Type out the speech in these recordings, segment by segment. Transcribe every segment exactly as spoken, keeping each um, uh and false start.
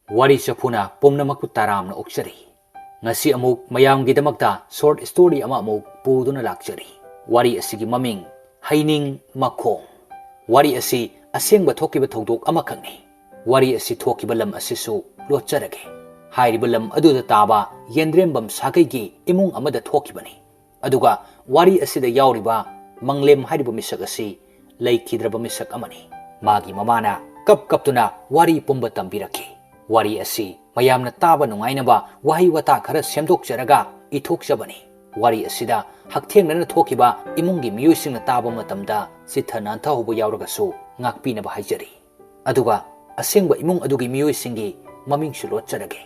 ꯋꯥꯔꯤ ꯆꯐꯨꯅ ꯄꯨꯝꯅꯃꯛꯄꯨ ꯇꯔꯥꯝꯅ ꯑꯣꯛꯆꯔꯤ꯫ ꯉꯁꯤ ꯑꯃꯨꯛ ꯃꯌꯥꯝꯒꯤꯗꯃꯛꯇ short story ꯑꯃ ꯑꯃꯨꯛ ꯄꯨꯗꯨꯅ ꯂꯥꯛꯆꯔꯤ꯫ ꯋꯥꯔꯤ ꯑꯁꯤꯒꯤ ꯃꯃꯤꯡ ꯍꯩꯅꯤꯡ ꯃꯈꯣꯡ꯫ ꯋꯥꯔꯤ ꯑꯁꯤ ꯑꯁꯦꯡꯕ ꯊꯣꯛꯈꯤꯕ ꯊꯧꯗꯣꯛ ꯑꯃꯈꯛꯅꯤ꯫ ꯋꯥꯔꯤ ꯑꯁꯤ ꯊꯣꯛꯈꯤꯕ ꯂꯝ ꯑꯁꯤꯁꯨ ꯂꯣꯠꯆꯔꯒꯦ꯫ ꯍꯥꯏꯔꯤꯕ ꯂꯝ ꯑꯗꯨꯗ ꯇꯥꯕ ꯌꯦꯟꯗ꯭ꯔꯦꯝꯕꯝ ꯁꯥꯒꯩꯒꯤ ꯏꯃꯨꯡ ꯑꯃꯗ ꯊꯣꯛꯈꯤꯕꯅꯤ꯫ ꯑꯗꯨꯒ ꯋꯥꯔꯤ ꯑꯁꯤꯗ ꯌꯥꯎꯔꯤꯕ ꯃꯪꯂꯦꯝ ꯍꯥꯏꯔꯤꯕ ꯃꯤꯁꯛ ꯑꯁꯤ ꯂꯩꯈꯤꯗ꯭ꯔꯕ ꯃꯤꯁꯛ ꯑꯃꯅꯤ꯫ ꯃꯥꯒꯤ ꯃꯃꯥꯅ ꯀꯞ ꯀꯞꯇꯨꯅ ꯋꯥꯔꯤ ꯄꯨꯝꯕ ꯇꯝꯕꯤꯔꯛꯈꯤ꯫ ꯋꯥꯔꯤ ꯑꯁꯤ ꯃꯌꯥꯝꯅ ꯇꯥꯕ ꯅꯨꯡꯉꯥꯏꯅꯕ ꯋꯥꯍꯩ ꯋꯥꯇꯥ ꯈꯔ ꯁꯦꯝꯗꯣꯛꯆꯔꯒ ꯏꯊꯣꯛꯆꯕꯅꯤ꯫ ꯋꯥꯔꯤ ꯑꯁꯤꯗ ꯍꯛꯊꯦꯡꯅꯅ ꯊꯣꯛꯈꯤꯕ ꯏꯃꯨꯡꯒꯤ ꯃꯤꯑꯣꯏꯁꯤꯡꯅ ꯇꯥꯕ ꯃꯇꯝꯗ ꯆꯤꯠꯊ ꯅꯥꯟꯊꯍꯧꯕ ꯌꯥꯎꯔꯒꯁꯨ ꯉꯥꯛꯄꯤꯅꯕ ꯍꯥꯏꯖꯔꯤ꯫ ꯑꯗꯨꯒ ꯑꯁꯦꯡꯕ ꯏꯃꯨꯡ ꯑꯗꯨꯒꯤ ꯃꯤꯑꯣꯏꯁꯤꯡꯒꯤ ꯃꯃꯤꯡꯁꯨ ꯂꯣꯠꯆꯔꯒꯦ꯫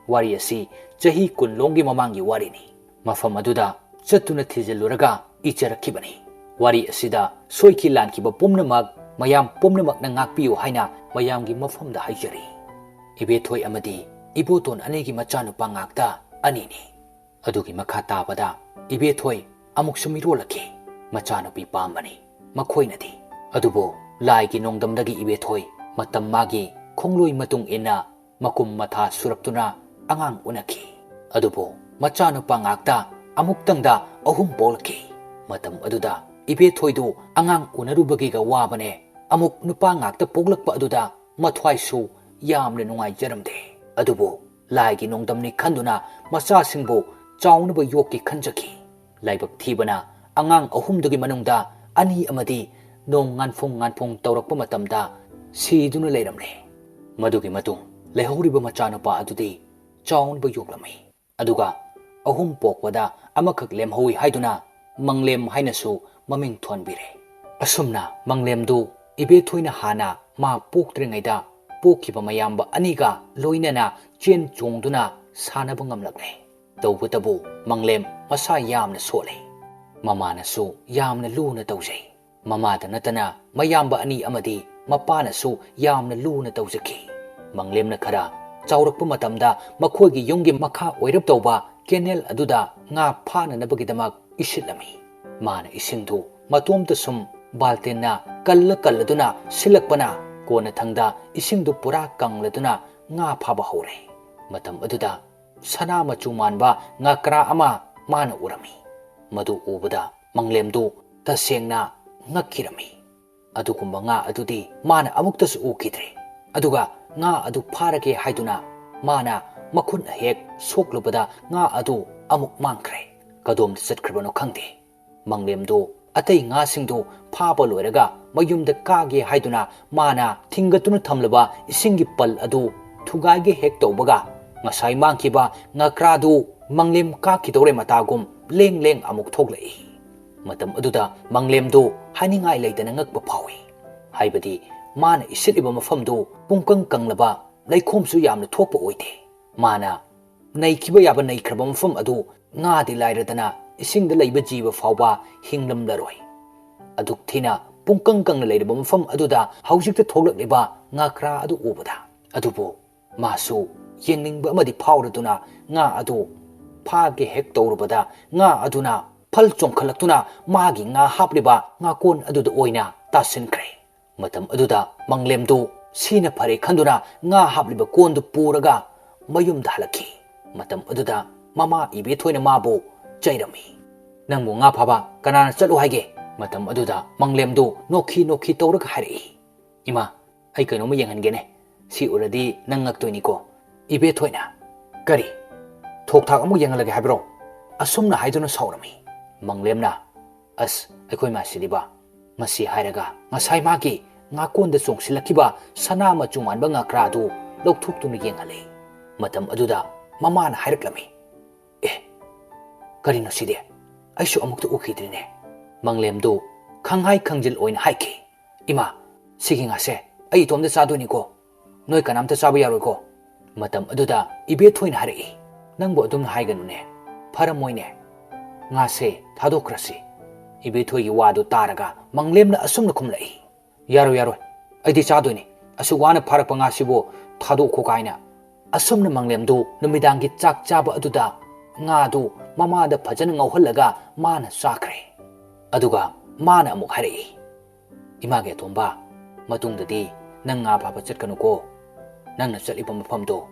ꯋꯥꯔꯤ ꯑꯁꯤ ꯆꯍꯤ ꯀꯨꯟ ꯂꯣꯝꯒꯤ ꯃꯃꯥꯡꯒꯤ ꯋꯥꯔꯤꯅꯤ꯫ ꯃꯐꯝ ꯑꯗꯨꯗ ꯆꯠꯇꯨꯅ ꯊꯤꯖꯤꯜꯂꯨꯔꯒ ꯏꯖꯔꯛꯈꯤꯕꯅꯤ꯫ ꯋꯥꯔꯤ ꯑꯁꯤꯗ ꯁꯣꯏꯈꯤ ꯂꯥꯟꯈꯤꯕ ꯄꯨꯝꯅꯃꯛ ꯃꯌꯥꯝ ꯄꯨꯝꯅꯃꯛꯅ ꯉꯥꯛꯄꯤꯌꯨ ꯍꯥꯏꯅ ꯃꯌꯥꯝꯒꯤ ꯃꯐꯝꯗ ꯍꯥꯏꯖꯔꯤ꯫ ꯏꯕꯦꯊꯣꯏ ꯑꯃꯗꯤ ꯏꯕꯣꯇꯣꯟ ꯑꯅꯤꯒꯤ ꯃꯆꯥꯅꯨꯄꯥ ꯉꯥꯛꯇ ꯑꯅꯤꯅꯤ꯫ ꯑꯗꯨꯒꯤ ꯃꯈꯥ ꯇꯥꯕꯗ ꯏꯕꯦꯊꯣꯏ ꯑꯃꯨꯛꯁꯨ ꯃꯤꯔꯣꯜꯂꯛꯈꯤ꯫ ꯃꯆꯥꯅꯨꯄꯤ ꯄꯥꯝꯕꯅꯤ ꯃꯈꯣꯏꯅꯗꯤ꯫ ꯑꯗꯨꯕꯨ ꯂꯥꯏꯒꯤ ꯅꯣꯡꯗꯝꯗꯒꯤ ꯏꯕꯦꯊꯣꯏ ꯃꯇꯝ ꯃꯥꯒꯤ ꯈꯣꯡꯂꯣꯏ ꯃꯇꯨꯡ ꯏꯟꯅ ꯃꯀꯨꯝ ꯃꯊꯥ ꯁꯨꯔꯛꯇꯨꯅ ꯑꯉꯥꯡ ꯎꯅꯈꯤ꯫ ꯑꯗꯨꯕꯨ ꯃꯆꯥꯅꯨꯄꯥ ꯉꯥꯛꯇ ꯑꯃꯨꯛꯇꯪꯗ ꯑꯍꯨꯝ ꯄꯣꯛꯂꯛꯈꯤ꯫ ꯃꯇꯝ ꯑꯗꯨꯗ ꯏꯕꯦꯊꯣꯏꯗꯨ ꯑꯉꯥꯡ ꯎꯅꯔꯨꯕꯒꯤꯒ ꯋꯥꯕꯅꯦ, ꯑꯃꯨꯛ ꯅꯨꯄꯥ ꯉꯥꯛꯇ ꯄꯣꯛꯂꯛꯄ ꯑꯗꯨꯗ ꯃꯊ꯭ꯋꯥꯏꯁꯨ ꯌꯥꯝꯅ ꯅꯨꯡꯉꯥꯏꯖꯔꯝꯗꯦ꯫ ꯑꯗꯨꯕꯨ ꯂꯥꯏꯒꯤ ꯅꯣꯡꯗꯝꯅꯤ ꯈꯟꯗꯨꯅ ꯃꯆꯥꯁꯤꯡꯕꯨ ꯆꯥꯎꯅꯕ ꯌꯣꯛꯀꯦ ꯈꯟꯖꯈꯤ꯫ ꯂꯥꯏꯕꯛ ꯊꯤꯕꯅ ꯑꯉꯥꯡ ꯑꯍꯨꯝꯗꯨꯒꯤ ꯃꯅꯨꯡꯗ ꯑꯅꯤ ꯑꯃꯗꯤ ꯅꯣꯡ ꯉꯥꯟꯐꯣꯡ ꯉꯥꯟꯐꯣꯡ ꯇꯧꯔꯛꯄ ꯃꯇꯝꯗ ꯁꯤꯗꯨꯅ ꯂꯩꯔꯝꯂꯦ꯫ ꯃꯗꯨꯒꯤ ꯃꯇꯨꯡ ꯂꯩꯍꯧꯔꯤꯕ ꯃꯆꯥꯅꯨꯄꯥ ꯑꯗꯨꯗꯤ ꯆꯥꯎꯅꯕ ꯌꯣꯛꯂꯝꯃꯤ꯫ ꯑꯗꯨꯒ ꯑꯍꯨꯝ ꯄꯣꯛꯄꯗ ꯑꯃꯈꯛ ꯂꯦꯝꯍꯧꯏ ꯍꯥꯏꯗꯨꯅ ꯃꯪꯂꯦꯝ ꯍꯥꯏꯅꯁꯨ ꯃꯃꯤꯡ ꯊꯣꯟꯕꯤꯔꯦ꯫ ꯑꯁꯨꯝꯅ ꯃꯪꯂꯦꯝꯗꯨ ꯏꯕꯦꯊꯣꯏꯅ ꯍꯥꯟꯅ ꯃꯥ ꯄꯣꯛꯇ꯭ꯔꯤꯉꯩꯗ ꯄꯣꯛꯈꯤꯕ ꯃꯌꯥꯝꯕ ꯑꯅꯤꯒ ꯂꯣꯏꯅꯅ ꯆꯦꯟ ꯆꯣꯡꯗꯨꯅ ꯁꯥꯟꯅꯕ ꯉꯝꯂꯛꯂꯦ꯫ ꯇꯧꯕꯇꯕꯨ ꯃꯪꯂꯦꯝ ꯃꯁꯥ ꯌꯥꯝꯅ ꯁꯣꯜꯂꯦ꯫ ꯃꯃꯥꯅꯁꯨ ꯌꯥꯝꯅ ꯂꯨꯅ ꯇꯧꯖꯩ꯫ ꯃꯃꯥꯗ ꯅꯠꯇꯅ ꯃꯌꯥꯝꯕ ꯑꯅꯤ ꯑꯃꯗꯤ ꯃꯄꯥꯅꯁꯨ ꯌꯥꯝꯅ ꯂꯨꯅ ꯇꯧꯖꯈꯤ꯫ ꯃꯪꯂꯦꯝꯅ ꯈꯔ ꯆꯥꯎꯔꯛꯄ ꯃꯇꯝꯗ ꯃꯈꯣꯏꯒꯤ ꯌꯨꯝꯒꯤ ꯃꯈꯥ ꯑꯣꯏꯔꯞ ꯇꯧꯕ ꯀꯦꯅꯦꯜ ꯑꯗꯨꯗ ꯉꯥ ꯐꯥꯅꯅꯕꯒꯤꯗꯃꯛ ꯏꯁꯤꯠꯂꯝꯃꯤ꯫ ꯃꯥꯅ ꯏꯁꯤꯡꯗꯨ ꯃꯇꯣꯝꯇ ꯁꯨꯝ ꯕꯥꯜꯇꯤꯟꯅ ꯀꯜꯂ ꯀꯜꯂꯗꯨꯅ ꯁꯤꯜꯂꯛꯄꯅ ꯀꯣꯟꯅꯊꯪꯗ ꯏꯁꯤꯡꯗꯨ ꯄꯨꯔꯥ ꯀꯪꯂꯗꯨꯅ ꯉꯥ ꯐꯥꯕ ꯍꯧꯔꯦ꯫ ꯃꯇꯝ ꯑꯗꯨꯗ ꯁꯅꯥ ꯃꯆꯨ ꯃꯥꯟꯕ ꯉꯥꯀ꯭ꯔꯥ ꯑꯃ ꯃꯥꯅ ꯎꯔꯝꯃꯤ꯫ ꯃꯗꯨ ꯎꯕꯗ ꯃꯪꯂꯦꯝꯗꯨ ꯇꯁꯦꯡꯅ ꯉꯛꯈꯤꯔꯝꯃꯤ꯫ ꯑꯗꯨꯒꯨꯝꯕ ꯉꯥ ꯑꯗꯨꯗꯤ ꯃꯥꯅ ꯑꯃꯨꯛꯇꯁꯨ ꯎꯈꯤꯗ꯭ꯔꯦ꯫ ꯑꯗꯨꯒ ꯉꯥ ꯑꯗꯨ ꯐꯥꯔꯒꯦ ꯍꯥꯏꯗꯨꯅ ꯃꯥꯅ ꯃꯈꯨꯠꯅ ꯍꯦꯛ ꯁꯣꯛꯂꯨꯕꯗ ꯉꯥ ꯑꯗꯨ ꯑꯃꯨꯛ ꯃꯥꯡꯈ꯭ꯔꯦ꯫ ꯀꯗꯣꯝꯗ ꯆꯠꯈ꯭ꯔꯕꯅꯣ ꯈꯪꯗꯦ꯫ ꯃꯪꯂꯦꯝꯗꯨ ꯑꯇꯩ ꯉꯥꯁꯤꯡꯗꯨ ꯐꯥꯕ ꯂꯣꯏꯔꯒ ꯃꯌꯨꯝꯗ ꯀꯥꯒꯦ ꯍꯥꯏꯗꯨꯅ ꯃꯥꯅ ꯊꯤꯡꯒꯠꯇꯨꯅ ꯊꯝꯂꯕ ꯏꯁꯤꯡꯒꯤ ꯄꯜ ꯑꯗꯨ ꯊꯨꯒꯥꯏꯒꯦ ꯍꯦꯛ ꯇꯧꯕꯒ, ꯉꯁꯥꯏ ꯃꯥꯡꯈꯤꯕ ꯉꯥꯀ꯭ꯔꯥꯗꯨ ꯃꯪꯂꯦꯝ ꯀꯥꯈꯤꯗꯧꯔꯦ ꯃꯇꯥꯒꯨꯝ ꯂꯦꯡ ꯂꯦꯡ ꯑꯃꯨꯛ ꯊꯣꯛꯂꯛꯏ꯫ ꯃꯇꯝ ꯑꯗꯨꯗ ꯃꯪꯂꯦꯝꯗꯨ ꯍꯥꯏꯅꯤꯡꯉꯥꯏ ꯂꯩꯇꯅ ꯉꯛꯄ ꯐꯥꯎꯏ꯫ ꯍꯥꯏꯕꯗꯤ ꯃꯥꯅ ꯏꯁꯤꯠꯂꯤꯕ ꯃꯐꯝꯗꯨ ꯄꯨꯡꯀꯪ ꯀꯪꯂꯕ, ꯂꯩꯈꯣꯝꯁꯨ ꯌꯥꯝꯅ ꯊꯣꯛꯄ ꯑꯣꯏꯗꯦ꯫ ꯃꯥꯅ ꯅꯩꯈꯤꯕ ꯌꯥꯕ ꯅꯩꯈ꯭ꯔꯕ ꯃꯐꯝ ꯑꯗꯨ ꯉꯥꯗꯤ ꯂꯥꯏꯔꯗꯅ ꯏꯁꯤꯡꯗ ꯂꯩꯕ ꯖꯤꯕ ꯐꯥꯎꯕ ꯍꯤꯡꯂꯝꯂꯔꯣꯏ꯫ ꯑꯗꯨꯛ ꯊꯤꯅ ꯄꯨꯡꯀꯪ ꯀꯪꯅ ꯂꯩꯔꯕ ꯃꯐꯝ ꯑꯗꯨꯗ ꯍꯧꯖꯤꯛꯇ ꯊꯣꯛꯂꯛꯂꯤꯕ ꯉꯥꯀ꯭ꯔꯥ ꯑꯗꯨ ꯎꯕꯗ, ꯑꯗꯨꯕꯨ ꯃꯥꯁꯨ ꯌꯦꯡꯅꯤꯡꯕ ꯑꯃꯗꯤ ꯐꯥꯎꯔꯗꯨꯅ ꯉꯥ ꯑꯗꯨ ꯐꯥꯒꯦ ꯍꯦꯛ ꯇꯧꯔꯨꯕꯗ, ꯉꯥ ꯑꯗꯨꯅ ꯐꯜ ꯆꯣꯡꯈꯠꯂꯛꯇꯨꯅ ꯃꯥꯒꯤ ꯉꯥ ꯍꯥꯞꯂꯤꯕ ꯉꯥꯀꯣꯟ ꯑꯗꯨꯗ ꯑꯣꯏꯅ ꯇꯥꯁꯤꯟꯈ꯭ꯔꯦ꯫ ꯃꯇꯝ ꯑꯗꯨꯗ ꯃꯪꯂꯦꯝꯗꯨ ꯁꯤꯅ ꯐꯔꯦ ꯈꯟꯗꯨꯅ ꯉꯥ ꯍꯥꯞꯂꯤꯕ ꯀꯣꯟꯗꯨ ꯄꯨꯔꯒ ꯃꯌꯨꯝꯗ ꯍꯜꯂꯛꯈꯤ꯫ ꯃꯇꯝ ꯑꯗꯨꯗ ꯃꯃꯥ ꯏꯕꯦꯊꯣꯏꯅ ꯃꯥꯕꯨ ꯆꯩꯔꯝꯃꯤ꯫ "ꯅꯪꯕꯨ ꯉꯥ ꯐꯥꯕ ꯀꯅꯥꯅ ꯆꯠꯂꯨ ꯍꯥꯏꯒꯦ?" ꯃꯇꯝ ꯑꯗꯨꯗ ꯃꯪꯂꯦꯝꯗꯨ ꯅꯣꯛꯈꯤ ꯅꯣꯛꯈꯤ ꯇꯧꯔꯒ ꯍꯥꯏꯔꯛꯏ, "ꯏꯃꯥ, ꯑꯩ ꯀꯩꯅꯣꯝꯃ ꯌꯦꯡꯍꯟꯒꯦꯅꯦ꯫ ꯁꯤ ꯎꯔꯗꯤ ꯅꯪ ꯉꯛꯇꯣꯏꯅꯤꯀꯣ꯫" ꯏꯕꯦꯊꯣꯏꯅ, "ꯀꯔꯤ? ꯊꯣꯛ ꯊꯥꯛ ꯑꯃꯨꯛ ꯌꯦꯡꯍꯜꯂꯒꯦ ꯍꯥꯏꯕ꯭ꯔꯣ?" ꯑꯁꯨꯝꯅ ꯍꯥꯏꯗꯨꯅ ꯁꯥꯎꯔꯝꯃꯤ꯫ ꯃꯪꯂꯦꯝꯅ, "ꯑꯁ, ꯑꯩꯈꯣꯏ ꯃꯥꯁꯤꯗꯤꯕ, ꯃꯁꯤ ꯍꯥꯏꯔꯒ ꯉꯁꯥꯏ ꯃꯥꯒꯤ ꯉꯥꯀꯣꯟꯗ ꯆꯣꯡꯁꯤꯜꯂꯛꯈꯤꯕ ꯁꯅꯥ ꯃꯆꯨ ꯃꯥꯟꯕ ꯉꯥꯀ꯭ꯔꯥ ꯑꯗꯨ ꯂꯧꯊꯣꯛꯇꯨꯅ ꯌꯦꯡꯍꯜꯂꯤ꯫" ꯃꯇꯝ ꯑꯗꯨꯗ ꯃꯃꯥꯅ ꯍꯥꯏꯔꯛꯂꯝꯃꯤ, "ꯑꯦ, ꯀꯔꯤꯅꯣ ꯁꯤꯗꯤ? ꯑꯩꯁꯨ ꯑꯃꯨꯛꯇ ꯎꯈꯤꯗ꯭ꯔꯤꯅꯦ꯫" ꯃꯪꯂꯦꯝꯗꯨ ꯈꯪꯍꯥꯏ ꯈꯪꯖꯤꯜ ꯑꯣꯏꯅ ꯍꯥꯏꯈꯤ, "ꯏꯃꯥ, ꯁꯤꯒꯤ ꯉꯥꯁꯦ ꯑꯩ ꯏꯇꯣꯝꯇ ꯆꯥꯗꯣꯏꯅꯤꯀꯣ꯫ ꯅꯣꯏ ꯀꯅꯥꯝꯇ ꯆꯥꯕ ꯌꯥꯔꯣꯏꯀꯣ꯫" ꯃꯇꯝ ꯑꯗꯨꯗ ꯏꯕꯦꯊꯣꯏꯅ ꯍꯥꯏꯔꯛꯏ, "ꯅꯪꯕꯨ ꯑꯗꯨꯝꯅ ꯍꯥꯏꯒꯅꯨꯅꯦ, ꯐꯔꯝꯃꯣꯏꯅꯦ꯫ ꯉꯥꯁꯦ ꯊꯥꯗꯣꯛꯈ꯭ꯔꯁꯤ꯫" ꯏꯕꯦꯊꯣꯏꯒꯤ ꯋꯥꯗꯨ ꯇꯥꯔꯒ ꯃꯪꯂꯦꯝꯅ ꯑꯁꯨꯝꯅ ꯈꯨꯝꯂꯛꯏ, "ꯌꯥꯔꯣꯏ, ꯌꯥꯔꯣꯏ, ꯑꯩꯗꯤ ꯆꯥꯗꯣꯏꯅꯤ꯫ ꯑꯁꯨꯛ ꯋꯥꯅ ꯐꯥꯔꯛꯄ ꯉꯥꯁꯤꯕꯨ ꯊꯥꯗꯣꯛꯈꯣ ꯀꯥꯏꯅ꯫" ꯑꯁꯨꯝꯅ ꯃꯪꯂꯦꯝꯗꯨ ꯅꯨꯃꯤꯗꯥꯡꯒꯤ ꯆꯥꯛ ꯆꯥꯕ ꯑꯗꯨꯗ ꯉꯥꯗꯨ ꯃꯃꯥꯗ ꯐꯖꯅ ꯉꯧꯍꯜꯂꯒ ꯃꯥꯅ ꯆꯥꯈ꯭ꯔꯦ꯫ ꯑꯗꯨꯒ ꯃꯥꯅ ꯑꯃꯨꯛ ꯍꯥꯏꯔꯛꯏ, "ꯏꯃꯥꯒꯤ ꯑꯇꯣꯝꯕ, ꯃꯇꯨꯡꯗꯗꯤ ꯅꯪ ꯉꯥ ꯐꯥꯕ ꯆꯠꯀꯅꯨꯀꯣ꯫ ꯅꯪꯅ ꯆꯠꯂꯤꯕ ꯃꯐꯝꯗꯣ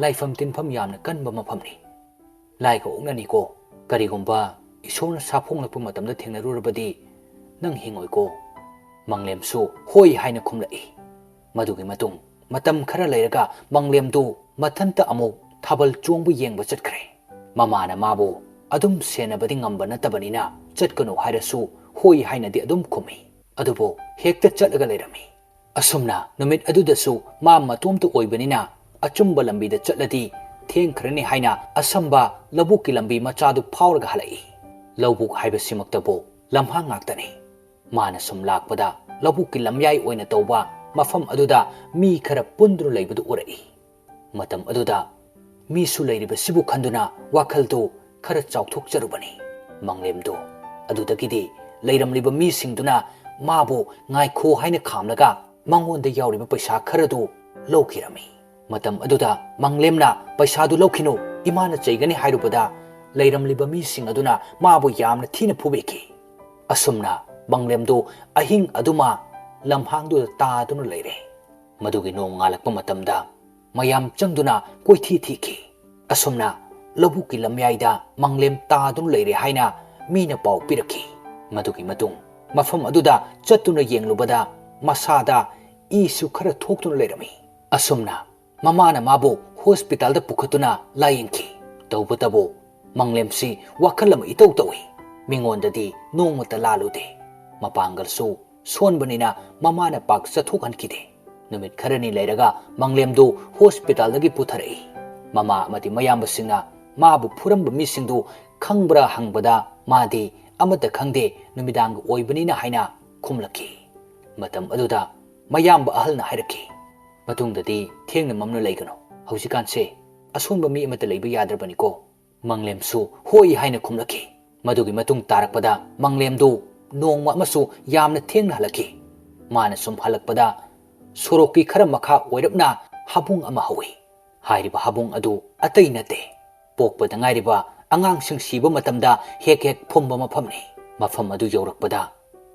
ꯂꯥꯏꯐꯝ ꯇꯤꯟꯐꯝ ꯌꯥꯝꯅ ꯀꯟꯕ ꯃꯐꯝꯅꯤ꯫ ꯂꯥꯏꯒ ꯑꯣꯛꯅꯅꯤꯀꯣ꯫ ꯀꯔꯤꯒꯨꯝꯕ ꯏꯁꯣꯔꯅ ꯁꯥꯐꯣꯡꯂꯛꯄ ꯃꯇꯝꯗ ꯊꯦꯡꯅꯔꯨꯔꯕꯗꯤ ꯅꯪ ꯍꯤꯡꯉꯣꯏꯀꯣ꯫ ꯃꯪꯂꯦꯝꯁꯨ ꯍꯣꯏ ꯍꯥꯏꯅ ꯈꯨꯝꯂꯛꯏ꯫ ꯃꯗꯨꯒꯤ ꯃꯇꯨꯡ ꯃꯇꯝ ꯈꯔ ꯂꯩꯔꯒ ꯃꯪꯂꯦꯝꯗꯨ ꯃꯊꯟꯇ ꯑꯃꯨꯛ ꯊꯥꯕꯜ ꯆꯣꯡꯕ ꯌꯦꯡꯕ ꯆꯠꯈ꯭ꯔꯦ꯫ ꯃꯃꯥꯅ ꯃꯥꯕꯨ ꯑꯗꯨꯝ ꯁꯦꯟꯅꯕꯗꯤ ꯉꯝꯕ ꯅꯠꯇꯕꯅꯤꯅ ꯆꯠꯀꯅꯨ ꯍꯥꯏꯔꯁꯨ ꯍꯣꯏ ꯍꯥꯏꯅꯗꯤ ꯑꯗꯨꯝ ꯈꯨꯝꯃꯤ꯫ ꯑꯗꯨꯕꯨ ꯍꯦꯛꯇ ꯆꯠꯂꯒ ꯂꯩꯔꯝꯃꯤ꯫ ꯑꯁꯨꯝꯅ ꯅꯨꯃꯤꯠ ꯑꯗꯨꯗꯁꯨ ꯃꯥ ꯃꯇꯣꯝꯇ ꯑꯣꯏꯕꯅꯤꯅ ꯑꯆꯨꯝꯕ ꯂꯝꯕꯤꯗ ꯆꯠꯂꯗꯤ ꯊꯦꯡꯈ꯭ꯔꯅꯤ ꯍꯥꯏꯅ ꯑꯁꯝꯕ ꯂꯧꯕꯨꯛꯀꯤ ꯂꯝꯕꯤ ꯃꯆꯥꯗꯨ ꯐꯥꯎꯔꯒ ꯍꯜꯂꯛꯏ꯫ ꯂꯧꯕꯨꯛ ꯍꯥꯏꯕꯁꯤꯃꯛꯇꯕꯨ ꯂꯝꯍꯥꯡ ꯉꯥꯛꯇꯅꯤ꯫ ꯃꯥꯅ ꯁꯨꯝ ꯂꯥꯛꯄꯗ ꯂꯧꯕꯨꯛꯀꯤ ꯂꯝꯌꯥꯏ ꯑꯣꯏꯅ ꯇꯧꯕ ꯃꯐꯝ ꯑꯗꯨꯗ ꯃꯤ ꯈꯔ ꯄꯨꯟꯗꯨꯅ ꯂꯩꯕꯗꯨ ꯎꯔꯛꯏ꯫ ꯃꯇꯝ ꯑꯗꯨꯗ ꯃꯤꯁꯨ ꯂꯩꯔꯤꯕꯁꯤꯕꯨ ꯈꯟꯗꯨꯅ ꯋꯥꯈꯜꯗꯨ ꯈꯔ ꯆꯥꯎꯊꯣꯛꯆꯔꯨꯕꯅꯤ꯫ ꯃꯪꯂꯦꯝꯗꯨ ꯑꯗꯨꯗꯒꯤꯗꯤ ꯂꯩꯔꯝꯂꯤꯕ ꯃꯤꯁꯤꯡꯗꯨꯅ ꯃꯥꯕꯨ ꯉꯥꯏꯈꯣ ꯍꯥꯏꯅ ꯈꯥꯝꯂꯒ ꯃꯉꯣꯟꯗ ꯌꯥꯎꯔꯤꯕ ꯄꯩꯁꯥ ꯈꯔꯗꯨ ꯂꯧꯈꯤꯔꯝꯃꯤ꯫ ꯃꯇꯝ ꯑꯗꯨꯗ ꯃꯪꯂꯦꯝꯅ ꯄꯩꯁꯥꯗꯨ ꯂꯧꯈꯤꯅꯨ, ꯏꯃꯥꯅ ꯆꯩꯒꯅꯤ ꯍꯥꯏꯔꯨꯕꯗ ꯂꯩꯔꯝꯂꯤꯕ ꯃꯤꯁꯤꯡ ꯑꯗꯨꯅ ꯃꯥꯕꯨ ꯌꯥꯝꯅ ꯊꯤꯅ ꯐꯨꯕꯤꯈꯤ꯫ ꯑꯁꯨꯝꯅ ꯃꯪꯂꯦꯝꯗꯨ ꯑꯍꯤꯡ ꯑꯗꯨꯃ ꯂꯝꯍꯥꯡꯗꯨꯗ ꯇꯥꯗꯨꯅ ꯂꯩꯔꯦ꯫ ꯃꯗꯨꯒꯤ ꯅꯣꯡ ꯉꯥꯜꯂꯛꯄ ꯃꯇꯝꯗ ꯃꯌꯥꯝ ꯆꯪꯗꯨꯅ ꯀꯣꯏꯊꯤ ꯊꯤꯈꯤ꯫ ꯑꯁꯨꯝꯅ ꯂꯧꯕꯨꯛꯀꯤ ꯂꯝꯌꯥꯏꯗ ꯃꯪꯂꯦꯝ ꯇꯥꯗꯨꯅ ꯂꯩꯔꯦ ꯍꯥꯏꯅ ꯃꯤꯅ ꯄꯥꯎ ꯄꯤꯔꯛꯈꯤ꯫ ꯃꯗꯨꯒꯤ ꯃꯇꯨꯡ ꯃꯐꯝ ꯑꯗꯨꯗ ꯆꯠꯇꯨꯅ ꯌꯦꯡꯂꯨꯕꯗ ꯃꯁꯥꯗ ꯏꯁꯨ ꯈꯔ ꯊꯣꯛꯇꯨꯅ ꯂꯩꯔꯝꯃꯤ꯫ ꯑꯁꯨꯝꯅ ꯃꯃꯥꯅ ꯃꯥꯕꯨ ꯍꯣꯁꯄꯤꯇꯥꯜꯗ ꯄꯨꯈꯠꯇꯨꯅ ꯂꯥꯌꯦꯡꯈꯤ꯫ ꯇꯧꯕꯇꯕꯨ ꯃꯪꯂꯦꯝꯁꯤ ꯋꯥꯈꯜ ꯑꯃ ꯏꯇꯧ ꯇꯧꯏ꯫ ꯃꯤꯉꯣꯟꯗꯗꯤ ꯅꯣꯡꯃꯇ ꯂꯥꯜꯂꯨꯗꯦ꯫ ꯃꯄꯥꯡꯒꯜꯁꯨ ꯁꯣꯟꯕꯅꯤꯅ ꯃꯃꯥꯅ ꯄꯥꯛ ꯆꯠꯊꯣꯛꯍꯟꯈꯤꯗꯦ꯫ ꯅꯨꯃꯤꯠ ꯈꯔꯅꯤ ꯂꯩꯔꯒ ꯃꯪꯂꯦꯝꯗꯨ ꯍꯣꯁꯄꯤꯇꯥꯜꯗꯒꯤ ꯄꯨꯊꯔꯛꯏ꯫ ꯃꯃꯥ ꯑꯃꯗꯤ ꯃꯌꯥꯝꯕꯁꯤꯡꯅ ꯃꯥꯕꯨ ꯐꯨꯔꯝꯕ ꯃꯤꯁꯤꯡꯗꯨ ꯈꯪꯕ꯭ꯔꯥ ꯍꯪꯕꯗ ꯃꯥꯗꯤ ꯑꯃꯠꯇ ꯈꯪꯗꯦ, ꯅꯨꯃꯤꯗꯥꯡꯒ ꯑꯣꯏꯕꯅꯤꯅ ꯍꯥꯏꯅ ꯈꯨꯝꯂꯛꯈꯤ꯫ ꯃꯇꯝ ꯑꯗꯨꯗ ꯃꯌꯥꯝꯕ ꯑꯍꯜꯅ ꯍꯥꯏꯔꯛꯈꯤ, ꯃꯇꯨꯡꯗꯗꯤ ꯊꯦꯡꯅ ꯃꯝꯅ ꯂꯩꯒꯅꯨ꯫ ꯍꯧꯖꯤꯛꯀꯥꯟꯁꯦ ꯑꯁꯣꯟꯕ ꯃꯤ ꯑꯃꯠꯇ ꯂꯩꯕ ꯌꯥꯗ꯭ꯔꯕꯅꯤꯀꯣ꯫ ꯃꯪꯂꯦꯝꯁꯨ ꯍꯣꯏ ꯍꯥꯏꯅ ꯈꯨꯝꯂꯛꯈꯤ꯫ ꯃꯗꯨꯒꯤ ꯃꯇꯨꯡ ꯇꯥꯔꯛꯄꯗ ꯃꯪꯂꯦꯝꯗꯨ ꯅꯣꯡꯃ ꯑꯃꯁꯨ ꯌꯥꯝꯅ ꯊꯦꯡꯅ ꯍꯜꯂꯛꯈꯤ꯫ ꯃꯥꯅ ꯁꯨꯝ ꯍꯜꯂꯛꯄꯗ ꯁꯣꯔꯣꯛꯀꯤ ꯈꯔ ꯃꯈꯥ ꯑꯣꯏꯔꯞꯅ ꯍꯥꯕꯨꯡ ꯑꯃ ꯍꯧꯏ꯫ ꯍꯥꯏꯔꯤꯕ ꯍꯥꯕꯨꯡ ꯑꯗꯨ ꯑꯇꯩ ꯅꯠꯇꯦ, ꯄꯣꯛꯄꯗ ꯉꯥꯏꯔꯤꯕ ꯑꯉꯥꯡꯁꯤꯡ ꯁꯤꯕ ꯃꯇꯝꯗ ꯍꯦꯛ ꯍꯦꯛ ꯐꯨꯝꯕ ꯃꯐꯝꯅꯤ꯫ ꯃꯐꯝ ꯑꯗꯨ ꯌꯧꯔꯛꯄꯗ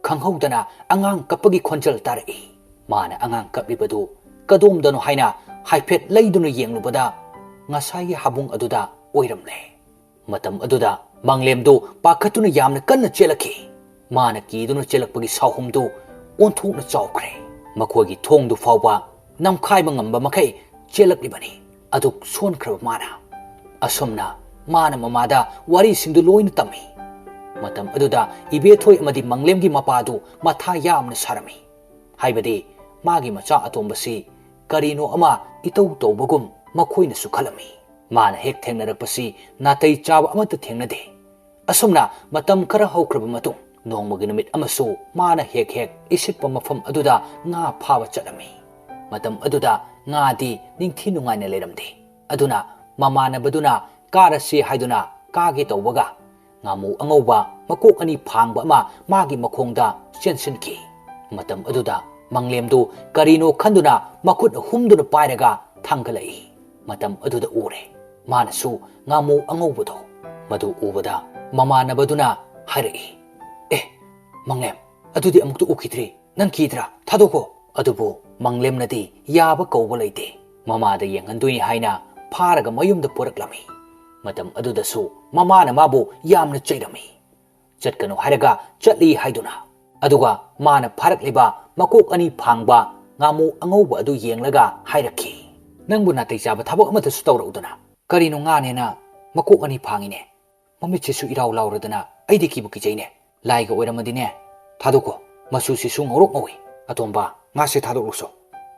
ꯈꯪꯍꯧꯗꯅ ꯑꯉꯥꯡ ꯀꯞꯄꯒꯤ ꯈꯣꯟꯖꯦꯜ ꯇꯥꯔꯛꯏ꯫ ꯃꯥꯅ ꯑꯉꯥꯡ ꯀꯞꯂꯤꯕꯗꯨ ꯀꯗꯣꯝꯗꯅꯣ ꯍꯥꯏꯅ ꯍꯥꯏꯐꯦꯠ ꯂꯩꯗꯨꯅ ꯌꯦꯡꯂꯨꯕꯗ ꯉꯁꯥꯏꯒꯤ ꯍꯥꯕꯨꯡ ꯑꯗꯨꯗ ꯑꯣꯏꯔꯝꯂꯦ꯫ ꯃꯇꯝ ꯑꯗꯨꯗ ꯃꯪꯂꯦꯝꯗꯨ ꯄꯥꯈꯠꯇꯨꯅ ꯌꯥꯝꯅ ꯀꯟꯅ ꯆꯦꯜꯂꯛꯈꯤ꯫ ꯃꯥꯅ ꯀꯤꯗꯨꯅ ꯆꯦꯜꯂꯛꯄꯒꯤ ꯁꯥꯎꯍꯨꯝꯗꯨ ꯑꯣꯟꯊꯣꯛꯅ ꯆꯥꯎꯈ꯭ꯔꯦ꯫ ꯃꯈꯣꯏꯒꯤ ꯊꯣꯡꯗꯨ ꯐꯥꯎꯕ ꯅꯝꯈꯥꯏꯕ ꯉꯝꯕ ꯃꯈꯩ ꯆꯦꯜꯂꯛꯂꯤꯕꯅꯤ꯫ ꯑꯗꯨꯛ ꯁꯣꯟꯈ꯭ꯔꯕ ꯃꯥꯅ꯫ ꯑꯁꯨꯝꯅ ꯃꯥꯅ ꯃꯃꯥꯗ ꯋꯥꯔꯤꯁꯤꯡꯗꯨ ꯂꯣꯏꯅ ꯇꯝꯃꯤ꯫ ꯃꯇꯝ ꯑꯗꯨꯗ ꯏꯕꯦꯊꯣꯏ ꯑꯃꯗꯤ ꯃꯪꯂꯦꯝꯒꯤ ꯃꯄꯥꯗꯨ ꯃꯊꯥ ꯌꯥꯝꯅ ꯁꯥꯔꯝꯃꯤ꯫ ꯍꯥꯏꯕꯗꯤ ꯃꯥꯒꯤ ꯃꯆꯥ ꯑꯇꯣꯝꯕꯁꯤ ꯀꯔꯤꯅꯣ ꯑꯃ ꯏꯇꯧ ꯇꯧꯕꯒꯨꯝ ꯃꯈꯣꯏꯅꯁꯨ ꯈꯜꯂꯝꯃꯤ꯫ ꯃꯥꯅ ꯍꯦꯛ ꯊꯦꯡꯅꯔꯛꯄꯁꯤ ꯅꯥꯇꯩ ꯆꯥꯕ ꯑꯃꯠꯇ ꯊꯦꯡꯅꯗꯦ꯫ ꯑꯁꯨꯝꯅ ꯃꯇꯝ ꯈꯔ ꯍꯧꯈ꯭ꯔꯕ ꯃꯇꯨꯡ, ꯅꯣꯡꯃꯒꯤ ꯅꯨꯃꯤꯠ ꯑꯃꯁꯨ ꯃꯥꯅ ꯍꯦꯛ ꯍꯦꯛ ꯏꯁꯤꯠꯄ ꯃꯐꯝ ꯑꯗꯨꯗ ꯉꯥ ꯐꯥꯕ ꯆꯠꯂꯝꯃꯤ꯫ ꯃꯇꯝ ꯑꯗꯨꯗ ꯉꯥꯗꯤ ꯅꯤꯡꯊꯤ ꯅꯨꯡꯉꯥꯏꯅ ꯂꯩꯔꯝꯗꯦ꯫ ꯑꯗꯨꯅ ꯃꯃꯥꯟꯅꯕꯗꯨꯅ ꯀꯥꯔꯁꯤ ꯍꯥꯏꯗꯨꯅ ꯀꯥꯒꯦ ꯇꯧꯕꯒ, ꯉꯥꯃꯨ ꯑꯉꯧꯕ ꯃꯀꯣꯛ ꯑꯅꯤ ꯐꯥꯡꯕ ꯑꯃ ꯃꯥꯒꯤ ꯃꯈꯣꯡꯗ ꯆꯦꯟꯁꯤꯟꯈꯤ꯫ ꯃꯇꯝ ꯑꯗꯨꯗ ꯃꯪꯂꯦꯝꯗꯨ ꯀꯔꯤꯅꯣ ꯈꯟꯗꯨꯅ ꯃꯈꯨꯠ ꯍꯨꯝꯗꯨꯅ ꯄꯥꯏꯔꯒ ꯊꯥꯡꯒꯠꯂꯛꯏ꯫ ꯃꯇꯝ ꯑꯗꯨꯗ ꯎꯔꯦ꯫ ꯃꯥꯅꯁꯨ ꯉꯥꯃꯨ ꯑꯉꯧꯕꯗꯣ꯫ ꯃꯗꯨ ꯎꯕꯗ ꯃꯃꯥꯟꯅꯕꯗꯨꯅ ꯍꯥꯏꯔꯛꯏ, "ꯑꯦ, ꯃꯪꯂꯦꯝ, ꯑꯗꯨꯗꯤ ꯑꯃꯨꯛꯇ ꯎꯈꯤꯗ꯭ꯔꯤ꯫ ꯅꯪ ꯀꯤꯗ꯭ꯔꯥ? ꯊꯥꯗꯣꯛꯈꯣ!" ꯑꯗꯨꯕꯨ ꯃꯪꯂꯦꯝꯅꯗꯤ ꯌꯥꯕ ꯀꯧꯕ ꯂꯩꯇꯦ꯫ ꯃꯃꯥꯗ ꯌꯦꯡꯍꯟꯗꯣꯏꯅꯤ ꯍꯥꯏꯅ ꯐꯥꯔꯒ ꯃꯌꯨꯝꯗ ꯄꯨꯔꯛꯂꯝꯃꯤ꯫ ꯃꯇꯝ ꯑꯗꯨꯗꯁꯨ ꯃꯃꯥꯅ ꯃꯥꯕꯨ ꯌꯥꯝꯅ ꯆꯩꯔꯝꯃꯤ꯫ ꯆꯠꯀꯅꯨ ꯍꯥꯏꯔꯒ ꯆꯠꯂꯤ ꯍꯥꯏꯗꯨꯅ꯫ ꯑꯗꯨꯒ ꯃꯥꯅ ꯐꯥꯔꯛꯂꯤꯕ ꯃꯀꯣꯛ ꯑꯅꯤ ꯐꯥꯡꯕ ꯉꯥꯃꯨ ꯑꯉꯧꯕ ꯑꯗꯨ ꯌꯦꯡꯂꯒ ꯍꯥꯏꯔꯛꯈꯤ, "ꯅꯪꯕꯨ ꯅꯥꯇꯩ ꯆꯥꯕ ꯊꯕꯛ ꯑꯃꯠꯇꯁꯨ ꯇꯧꯔꯛꯎꯗꯅ꯫ ꯀꯔꯤꯅꯣ ꯉꯥꯅꯦꯅ ꯃꯀꯣꯛ ꯑꯅꯤ ꯐꯥꯡꯉꯤꯅꯦ? ꯃꯃꯤꯠꯁꯤꯁꯨ ꯏꯔꯥꯎ ꯂꯥꯎꯔꯗꯅ ꯑꯩꯗꯤ ꯀꯤꯕꯨ ꯀꯤꯖꯩꯅꯦ꯫ ꯂꯥꯏꯒ ꯑꯣꯏꯔꯝꯃꯗꯤꯅꯦ, ꯊꯥꯗꯣꯛꯈꯣ, ꯃꯆꯨꯁꯤꯁꯨ ꯉꯧꯔꯣꯛ ꯉꯧꯏ꯫ ꯑꯇꯣꯝꯕ, ꯉꯥꯁꯦ ꯊꯥꯗꯣꯛꯂꯨꯁꯣ꯫"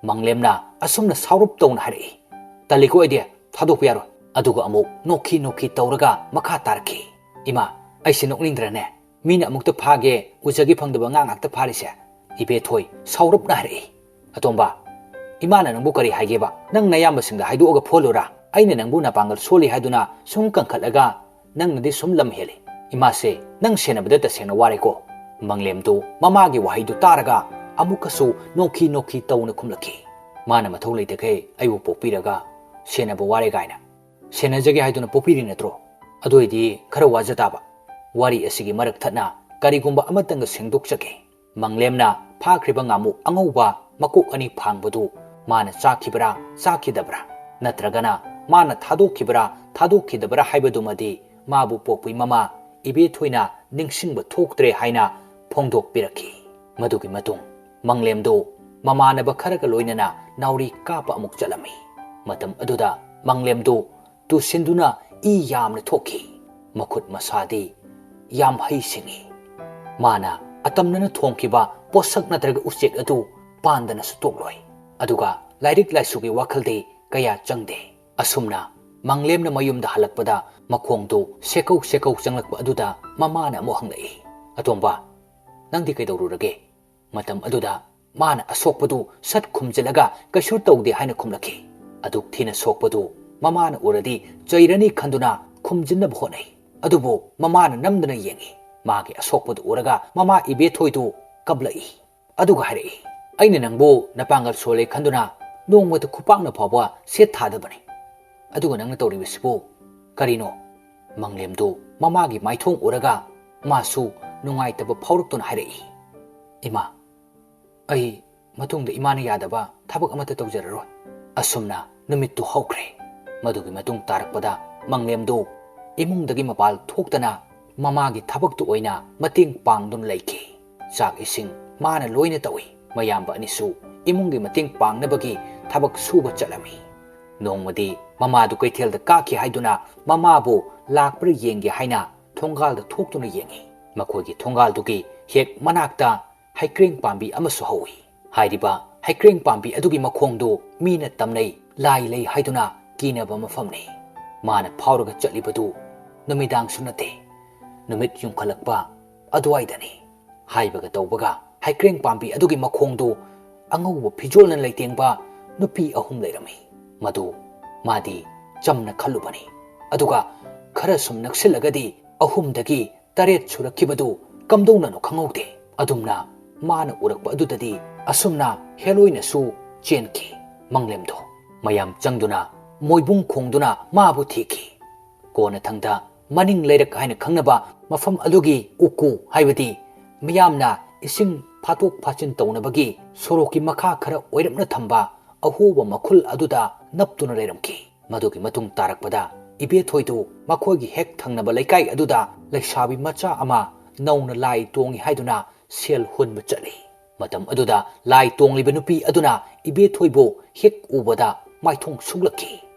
ꯃꯪꯂꯦꯝꯅ ꯑꯁꯨꯝꯅ ꯁꯥꯎꯔꯞ ꯇꯧꯅ ꯍꯥꯏꯔꯛꯏ꯫ "ꯇꯜꯂꯤꯀꯣ ꯑꯩꯗꯤ, ꯊꯥꯗꯣꯛꯄ ꯌꯥꯔꯣꯏ꯫" ꯑꯗꯨꯒ ꯑꯃꯨꯛ ꯅꯣꯛꯈꯤ ꯅꯣꯛꯈꯤ ꯇꯧꯔꯒ ꯃꯈꯥ ꯇꯥꯔꯛꯈꯤ꯫ "ꯏꯃꯥ, ꯑꯩꯁꯦ ꯅꯣꯛꯅꯤꯡꯗ꯭ꯔꯅꯦ? ꯃꯤꯅ ꯑꯃꯨꯛꯇ ꯐꯥꯒꯦ ꯎꯖꯒꯦ ꯐꯪꯗꯕ ꯉꯥ ꯉꯥꯛꯇ ꯐꯥꯔꯤꯁꯦ꯫" ꯏꯕꯦꯊꯣꯏ ꯁꯥꯎꯔꯞꯅ ꯍꯥꯏꯔꯛꯏ꯫ "ꯑꯇꯣꯝꯕ, ꯏꯃꯥꯅ ꯅꯪꯕꯨ ꯀꯔꯤ ꯍꯥꯏꯒꯦꯕ? ꯅꯪ ꯅꯌꯥꯝꯕꯁꯤꯡꯗ ꯍꯥꯏꯗꯣꯛꯑꯒ ꯐꯨꯍꯜꯂꯨꯔꯥ? ꯑꯩꯅ ꯅꯪꯕꯨ ꯅꯄꯥꯡꯒꯜ ꯁꯣꯜꯂꯤ ꯍꯥꯏꯗꯨꯅ ꯁꯨꯝ ꯀꯟꯈꯠꯂꯒ ꯅꯪꯅꯗꯤ ꯁꯨꯝ ꯂꯝ ꯍꯦꯜꯂꯤ꯫ ꯏꯃꯥꯁꯦ ꯅꯪ ꯁꯦꯟꯅꯕꯗ ꯇꯁꯦꯡꯅ ꯋꯥꯔꯦꯀꯣ꯫" ꯃꯪꯂꯦꯝꯗꯨ ꯃꯃꯥꯒꯤ ꯋꯥꯍꯩꯗꯨ ꯇꯥꯔꯒ ꯑꯃꯨꯛꯀꯁꯨ ꯅꯣꯛꯈꯤ ꯅꯣꯛꯈꯤ ꯇꯧꯅ ꯈꯨꯝꯂꯛꯈꯤ꯫ "ꯃꯥꯅ ꯃꯊꯧ ꯂꯩꯇꯈꯩ ꯑꯩꯕꯨ ꯄꯣꯛꯄꯤꯔꯒ ꯁꯦꯟꯅꯕ ꯋꯥꯔꯦ ꯀꯥꯏꯅ꯫ ꯁꯦꯟꯅꯖꯒꯦ ꯍꯥꯏꯗꯨꯅ ꯄꯣꯛꯄꯤꯔꯤ ꯅꯠꯇ꯭ꯔꯣ? ꯑꯗꯨ ꯑꯣꯏꯗꯤ ꯈꯔ ꯋꯥꯖ ꯇꯥꯕ꯫" ꯋꯥꯔꯤ ꯑꯁꯤꯒꯤ ꯃꯔꯛ ꯊꯠꯅ ꯀꯔꯤꯒꯨꯝꯕ ꯑꯃꯇꯪꯒ ꯁꯦꯡꯗꯣꯛꯆꯒꯦ꯫ ꯃꯪꯂꯦꯝꯅ ꯐꯥꯈ꯭ꯔꯤꯕ ꯉꯥꯃꯨ ꯑꯉꯧꯕ ꯃꯀꯣꯛ ꯑꯅꯤ ꯐꯥꯡꯕꯗꯨ ꯃꯥꯅ ꯆꯥꯈꯤꯕ꯭ꯔꯥ, ꯆꯥꯈꯤꯗꯕ꯭ꯔꯥ, ꯅꯠꯇ꯭ꯔꯒꯅ ꯃꯥꯅ ꯊꯥꯗꯣꯛꯈꯤꯕ꯭ꯔꯥ, ꯊꯥꯗꯣꯛꯈꯤꯗꯕ꯭ꯔꯥ ꯍꯥꯏꯕꯗꯨꯃꯗꯤ ꯃꯥꯕꯨ ꯄꯣꯛꯄꯤ ꯃꯃꯥ ꯏꯕꯦꯊꯣꯏꯅ ꯅꯤꯡꯁꯤꯡꯕ ꯊꯣꯛꯇ꯭ꯔꯦ ꯍꯥꯏꯅ ꯐꯣꯡꯗꯣꯛꯄꯤꯔꯛꯈꯤ꯫ ꯃꯗꯨꯒꯤ ꯃꯇꯨꯡ ꯃꯪꯂꯦꯝꯗꯨ ꯃꯃꯥꯟꯅꯕ ꯈꯔꯒ ꯂꯣꯏꯅꯅ ꯅꯥꯎꯔꯤ ꯀꯥꯞꯄ ꯑꯃꯨꯛ ꯆꯠꯂꯝꯃꯤ꯫ ꯃꯇꯝ ꯑꯗꯨꯗ ꯃꯪꯂꯦꯝꯗꯨ ꯇꯨꯁꯤꯟꯗꯨꯅ ꯏ ꯌꯥꯝꯅ ꯊꯣꯛꯈꯤ꯫ ꯃꯈꯨꯠ ꯃꯁꯥꯗꯤ ꯌꯥꯝ ꯍꯩ ꯁꯤꯡꯉꯤ꯫ ꯃꯥꯅ ꯑꯇꯝꯅꯅ ꯊꯣꯡꯈꯤꯕ ꯄꯣꯠꯁꯛ ꯅꯠꯇ꯭ꯔꯒ ꯎꯆꯦꯛ ꯑꯗꯨ ꯄꯥꯟꯗꯅꯁꯨ ꯇꯣꯛꯂꯣꯏ꯫ ꯑꯗꯨꯒ ꯂꯥꯏꯔꯤꯛ ꯂꯥꯏꯁꯨꯒꯤ ꯋꯥꯈꯜꯗꯤ ꯀꯌꯥ ꯆꯪꯗꯦ꯫ ꯑꯁꯨꯝꯅ ꯃꯪꯂꯦꯝꯅ ꯃꯌꯨꯝꯗ ꯍꯜꯂꯛꯄꯗ ꯃꯈꯣꯡꯗꯨ ꯁꯦꯀꯧ ꯁꯦꯀꯧ ꯆꯪꯂꯛꯄ ꯑꯗꯨꯗ ꯃꯃꯥꯅ ꯑꯃꯨꯛ ꯍꯪꯂꯛꯏ, "ꯑꯇꯣꯝꯕ, ꯅꯪꯗꯤ ꯀꯩꯗꯧꯔꯨꯔꯒꯦ?" ꯃꯇꯝ ꯑꯗꯨꯗ ꯃꯥꯅ ꯑꯁꯣꯛꯄꯗꯨ ꯁꯠ ꯈꯨꯝꯖꯤꯜꯂꯒ ꯀꯩꯁꯨ ꯇꯧꯗꯦ ꯍꯥꯏꯅ ꯈꯨꯝꯂꯛꯈꯤ꯫ ꯑꯗꯨꯛ ꯊꯤꯅ ꯁꯣꯛꯄꯗꯨ ꯃꯃꯥꯅ ꯎꯔꯗꯤ ꯆꯩꯔꯅꯤ ꯈꯟꯗꯨꯅ ꯈꯨꯝꯖꯤꯟꯅꯕ ꯍꯣꯠꯅꯩ꯫ ꯑꯗꯨꯕꯨ ꯃꯃꯥꯅ ꯅꯝꯗꯅ ꯌꯦꯡꯏ꯫ ꯃꯥꯒꯤ ꯑꯁꯣꯛꯄꯗꯨ ꯎꯔꯒ ꯃꯃꯥ ꯏꯕꯦꯊꯣꯏꯗꯨ ꯀꯞꯂꯛꯏ꯫ ꯑꯗꯨꯒ ꯍꯥꯏꯔꯛꯏ, "ꯑꯩꯅ ꯅꯪꯕꯨ ꯅꯄꯥꯡꯒꯜ ꯁꯣꯜꯂꯦ ꯈꯟꯗꯨꯅ ꯅꯣꯡꯃꯇ ꯈꯨꯄꯥꯛꯅ ꯐꯥꯎꯕ ꯁꯦꯠ ꯊꯥꯗꯕꯅꯤ꯫ ꯑꯗꯨꯒ ꯅꯪꯅ ꯇꯧꯔꯤꯕꯁꯤꯕꯨ ꯀꯔꯤꯅꯣ?" ꯃꯪꯂꯦꯝꯗꯨ ꯃꯃꯥꯒꯤ ꯃꯥꯏꯊꯣꯡ ꯎꯔꯒ ꯃꯥꯁꯨ ꯅꯨꯡꯉꯥꯏꯇꯕ ꯐꯥꯎꯔꯛꯇꯨꯅ ꯍꯥꯏꯔꯛꯏ, "ꯏꯃꯥ, ꯑꯩ ꯃꯇꯨꯡꯗ ꯏꯃꯥꯅ ꯌꯥꯗꯕ ꯊꯕꯛ ꯑꯃꯠꯇ ꯇꯧꯖꯔꯔꯣꯏ꯫" ꯑꯁꯨꯝꯅ ꯅꯨꯃꯤꯠꯇꯨ ꯍꯧꯈ꯭ꯔꯦ꯫ ꯃꯗꯨꯒꯤ ꯃꯇꯨꯡ ꯇꯥꯔꯛꯄꯗ ꯃꯪꯂꯦꯝꯗꯨ ꯏꯃꯨꯡꯗꯒꯤ ꯃꯄꯥꯜ ꯊꯣꯛꯇꯅ ꯃꯃꯥꯒꯤ ꯊꯕꯛꯇꯨ ꯑꯣꯏꯅ ꯃꯇꯦꯡ ꯄꯥꯡꯗꯨꯅ ꯂꯩꯈꯤ꯫ ꯆꯥꯛ ꯏꯁꯤꯡ ꯃꯥꯅ ꯂꯣꯏꯅ ꯇꯧꯏ꯫ ꯃꯌꯥꯝꯕ ꯑꯅꯤꯁꯨ ꯏꯃꯨꯡꯒꯤ ꯃꯇꯦꯡ ꯄꯥꯡꯅꯕꯒꯤ ꯊꯕꯛ ꯁꯨꯕ ꯆꯠꯂꯝꯃꯤ꯫ ꯅꯣꯡꯃꯗꯤ ꯃꯃꯥꯗꯨ ꯀꯩꯊꯦꯜꯗ ꯀꯥꯈꯤ ꯍꯥꯏꯗꯨꯅ ꯃꯃꯥꯕꯨ ꯂꯥꯛꯄ꯭ꯔꯥ ꯌꯦꯡꯒꯦ ꯍꯥꯏꯅ ꯊꯣꯡꯒꯥꯜꯗ ꯊꯣꯛꯇꯨꯅ ꯌꯦꯡꯉꯤ꯫ ꯃꯈꯣꯏꯒꯤ ꯊꯣꯡꯒꯥꯜꯗꯨꯒꯤ ꯍꯦꯛ ꯃꯅꯥꯛꯇ ꯍꯩꯀ꯭ꯔꯦꯡ ꯄꯥꯝꯕꯤ ꯑꯃꯁꯨ ꯍꯧꯏ꯫ ꯍꯥꯏꯔꯤꯕ ꯍꯩꯀ꯭ꯔꯦꯡ ꯄꯥꯝꯕꯤ ꯑꯗꯨꯒꯤ ꯃꯈꯣꯡꯗꯨ ꯃꯤꯅ ꯇꯝꯅꯩ, ꯂꯥꯏ ꯂꯩ ꯍꯥꯏꯗꯨꯅ ꯀꯤꯅꯕ ꯃꯐꯝꯅꯤ꯫ ꯃꯥꯅ ꯐꯥꯎꯔꯒ ꯆꯠꯂꯤꯕꯗꯨ ꯅꯨꯃꯤꯗꯥꯡꯁꯨ ꯅꯠꯇꯦ, ꯅꯨꯃꯤꯠ ꯌꯨꯡꯈꯠꯂꯛꯄ ꯑꯗꯨꯋꯥꯏꯗꯅꯤ꯫ ꯍꯥꯏꯕꯒ ꯇꯧꯕꯒ ꯍꯩꯀ꯭ꯔꯦꯡ ꯄꯥꯝꯕꯤ ꯑꯗꯨꯒꯤ ꯃꯈꯣꯡꯗꯨ ꯑꯉꯧꯕ ꯐꯤꯖꯣꯜꯅ ꯂꯩꯇꯦꯡꯕ ꯅꯨꯄꯤ ꯑꯍꯨꯝ ꯂꯩꯔꯝꯃꯤ꯫ ꯃꯗꯨ ꯃꯥꯗꯤ ꯆꯝꯅ ꯈꯜꯂꯨꯕꯅꯤ꯫ ꯑꯗꯨꯒ ꯈꯔ ꯁꯨꯝ ꯅꯛꯁꯤꯜꯂꯒꯗꯤ ꯑꯍꯨꯝꯗꯒꯤ ꯇꯔꯦꯠ ꯁꯨꯔꯛꯈꯤꯕꯗꯨ ꯀꯝꯗꯧꯅꯅꯣ ꯈꯪꯍꯧꯗꯦ꯫ ꯑꯗꯨꯝꯅ ꯃꯥꯅ ꯎꯔꯛꯄ ꯑꯗꯨꯗꯗꯤ ꯑꯁꯨꯝꯅ ꯍꯦꯂꯣꯏꯅꯁꯨ ꯆꯦꯟꯈꯤ꯫ ꯃꯪꯂꯦꯝꯗꯣ ꯃꯌꯥꯝ ꯆꯪꯗꯨꯅ ꯃꯣꯏꯕꯨꯡ ꯈꯣꯡꯗꯨꯅ ꯃꯥꯕꯨ ꯊꯤꯈꯤ꯫ ꯀꯣꯟꯅꯊꯪꯗ ꯃꯅꯤꯡ ꯂꯩꯔꯛ ꯍꯥꯏꯅ ꯈꯪꯅꯕ ꯃꯐꯝ ꯑꯗꯨꯒꯤ ꯎꯀꯨ, ꯍꯥꯏꯕꯗꯤ ꯃꯤꯌꯥꯝꯅ ꯏꯁꯤꯡ ꯐꯥꯠꯇꯣꯛ ꯐꯥꯠꯆꯤꯟ ꯇꯧꯅꯕꯒꯤ ꯁꯣꯔꯣꯛꯀꯤ ꯃꯈꯥ ꯈꯔ ꯑꯣꯏꯔꯞꯅ ꯊꯝꯕ ꯑꯍꯣꯕ ꯃꯈꯨꯜ ꯑꯗꯨꯗ ꯅꯞꯇꯨꯅ ꯂꯩꯔꯝꯈꯤ꯫ ꯃꯗꯨꯒꯤ ꯃꯇꯨꯡ ꯇꯥꯔꯛꯄꯗ ꯏꯕꯦꯊꯣꯏꯗꯨ ꯃꯈꯣꯏꯒꯤ ꯍꯦꯛ ꯊꯪꯅꯕ ꯂꯩꯀꯥꯏ ꯑꯗꯨꯗ ꯂꯩꯁꯥꯕꯤ ꯃꯆꯥ ꯑꯃ ꯅꯧꯅ ꯂꯥꯏ ꯇꯣꯡꯏ ꯍꯥꯏꯗꯨꯅ ꯁꯦꯜ ꯍꯨꯟꯕ ꯆꯠꯂꯤ꯫ ꯃꯇꯝ ꯑꯗꯨꯗ ꯂꯥꯏ ꯇꯣꯡꯂꯤꯕ ꯅꯨꯄꯤ ꯑꯗꯨꯅ ꯏꯕꯦꯊꯣꯏꯕꯨ ꯍꯦꯛ ꯎꯕꯗ ꯃꯥꯏꯊꯣꯡ ꯁꯨꯛꯂꯛꯈꯤ꯫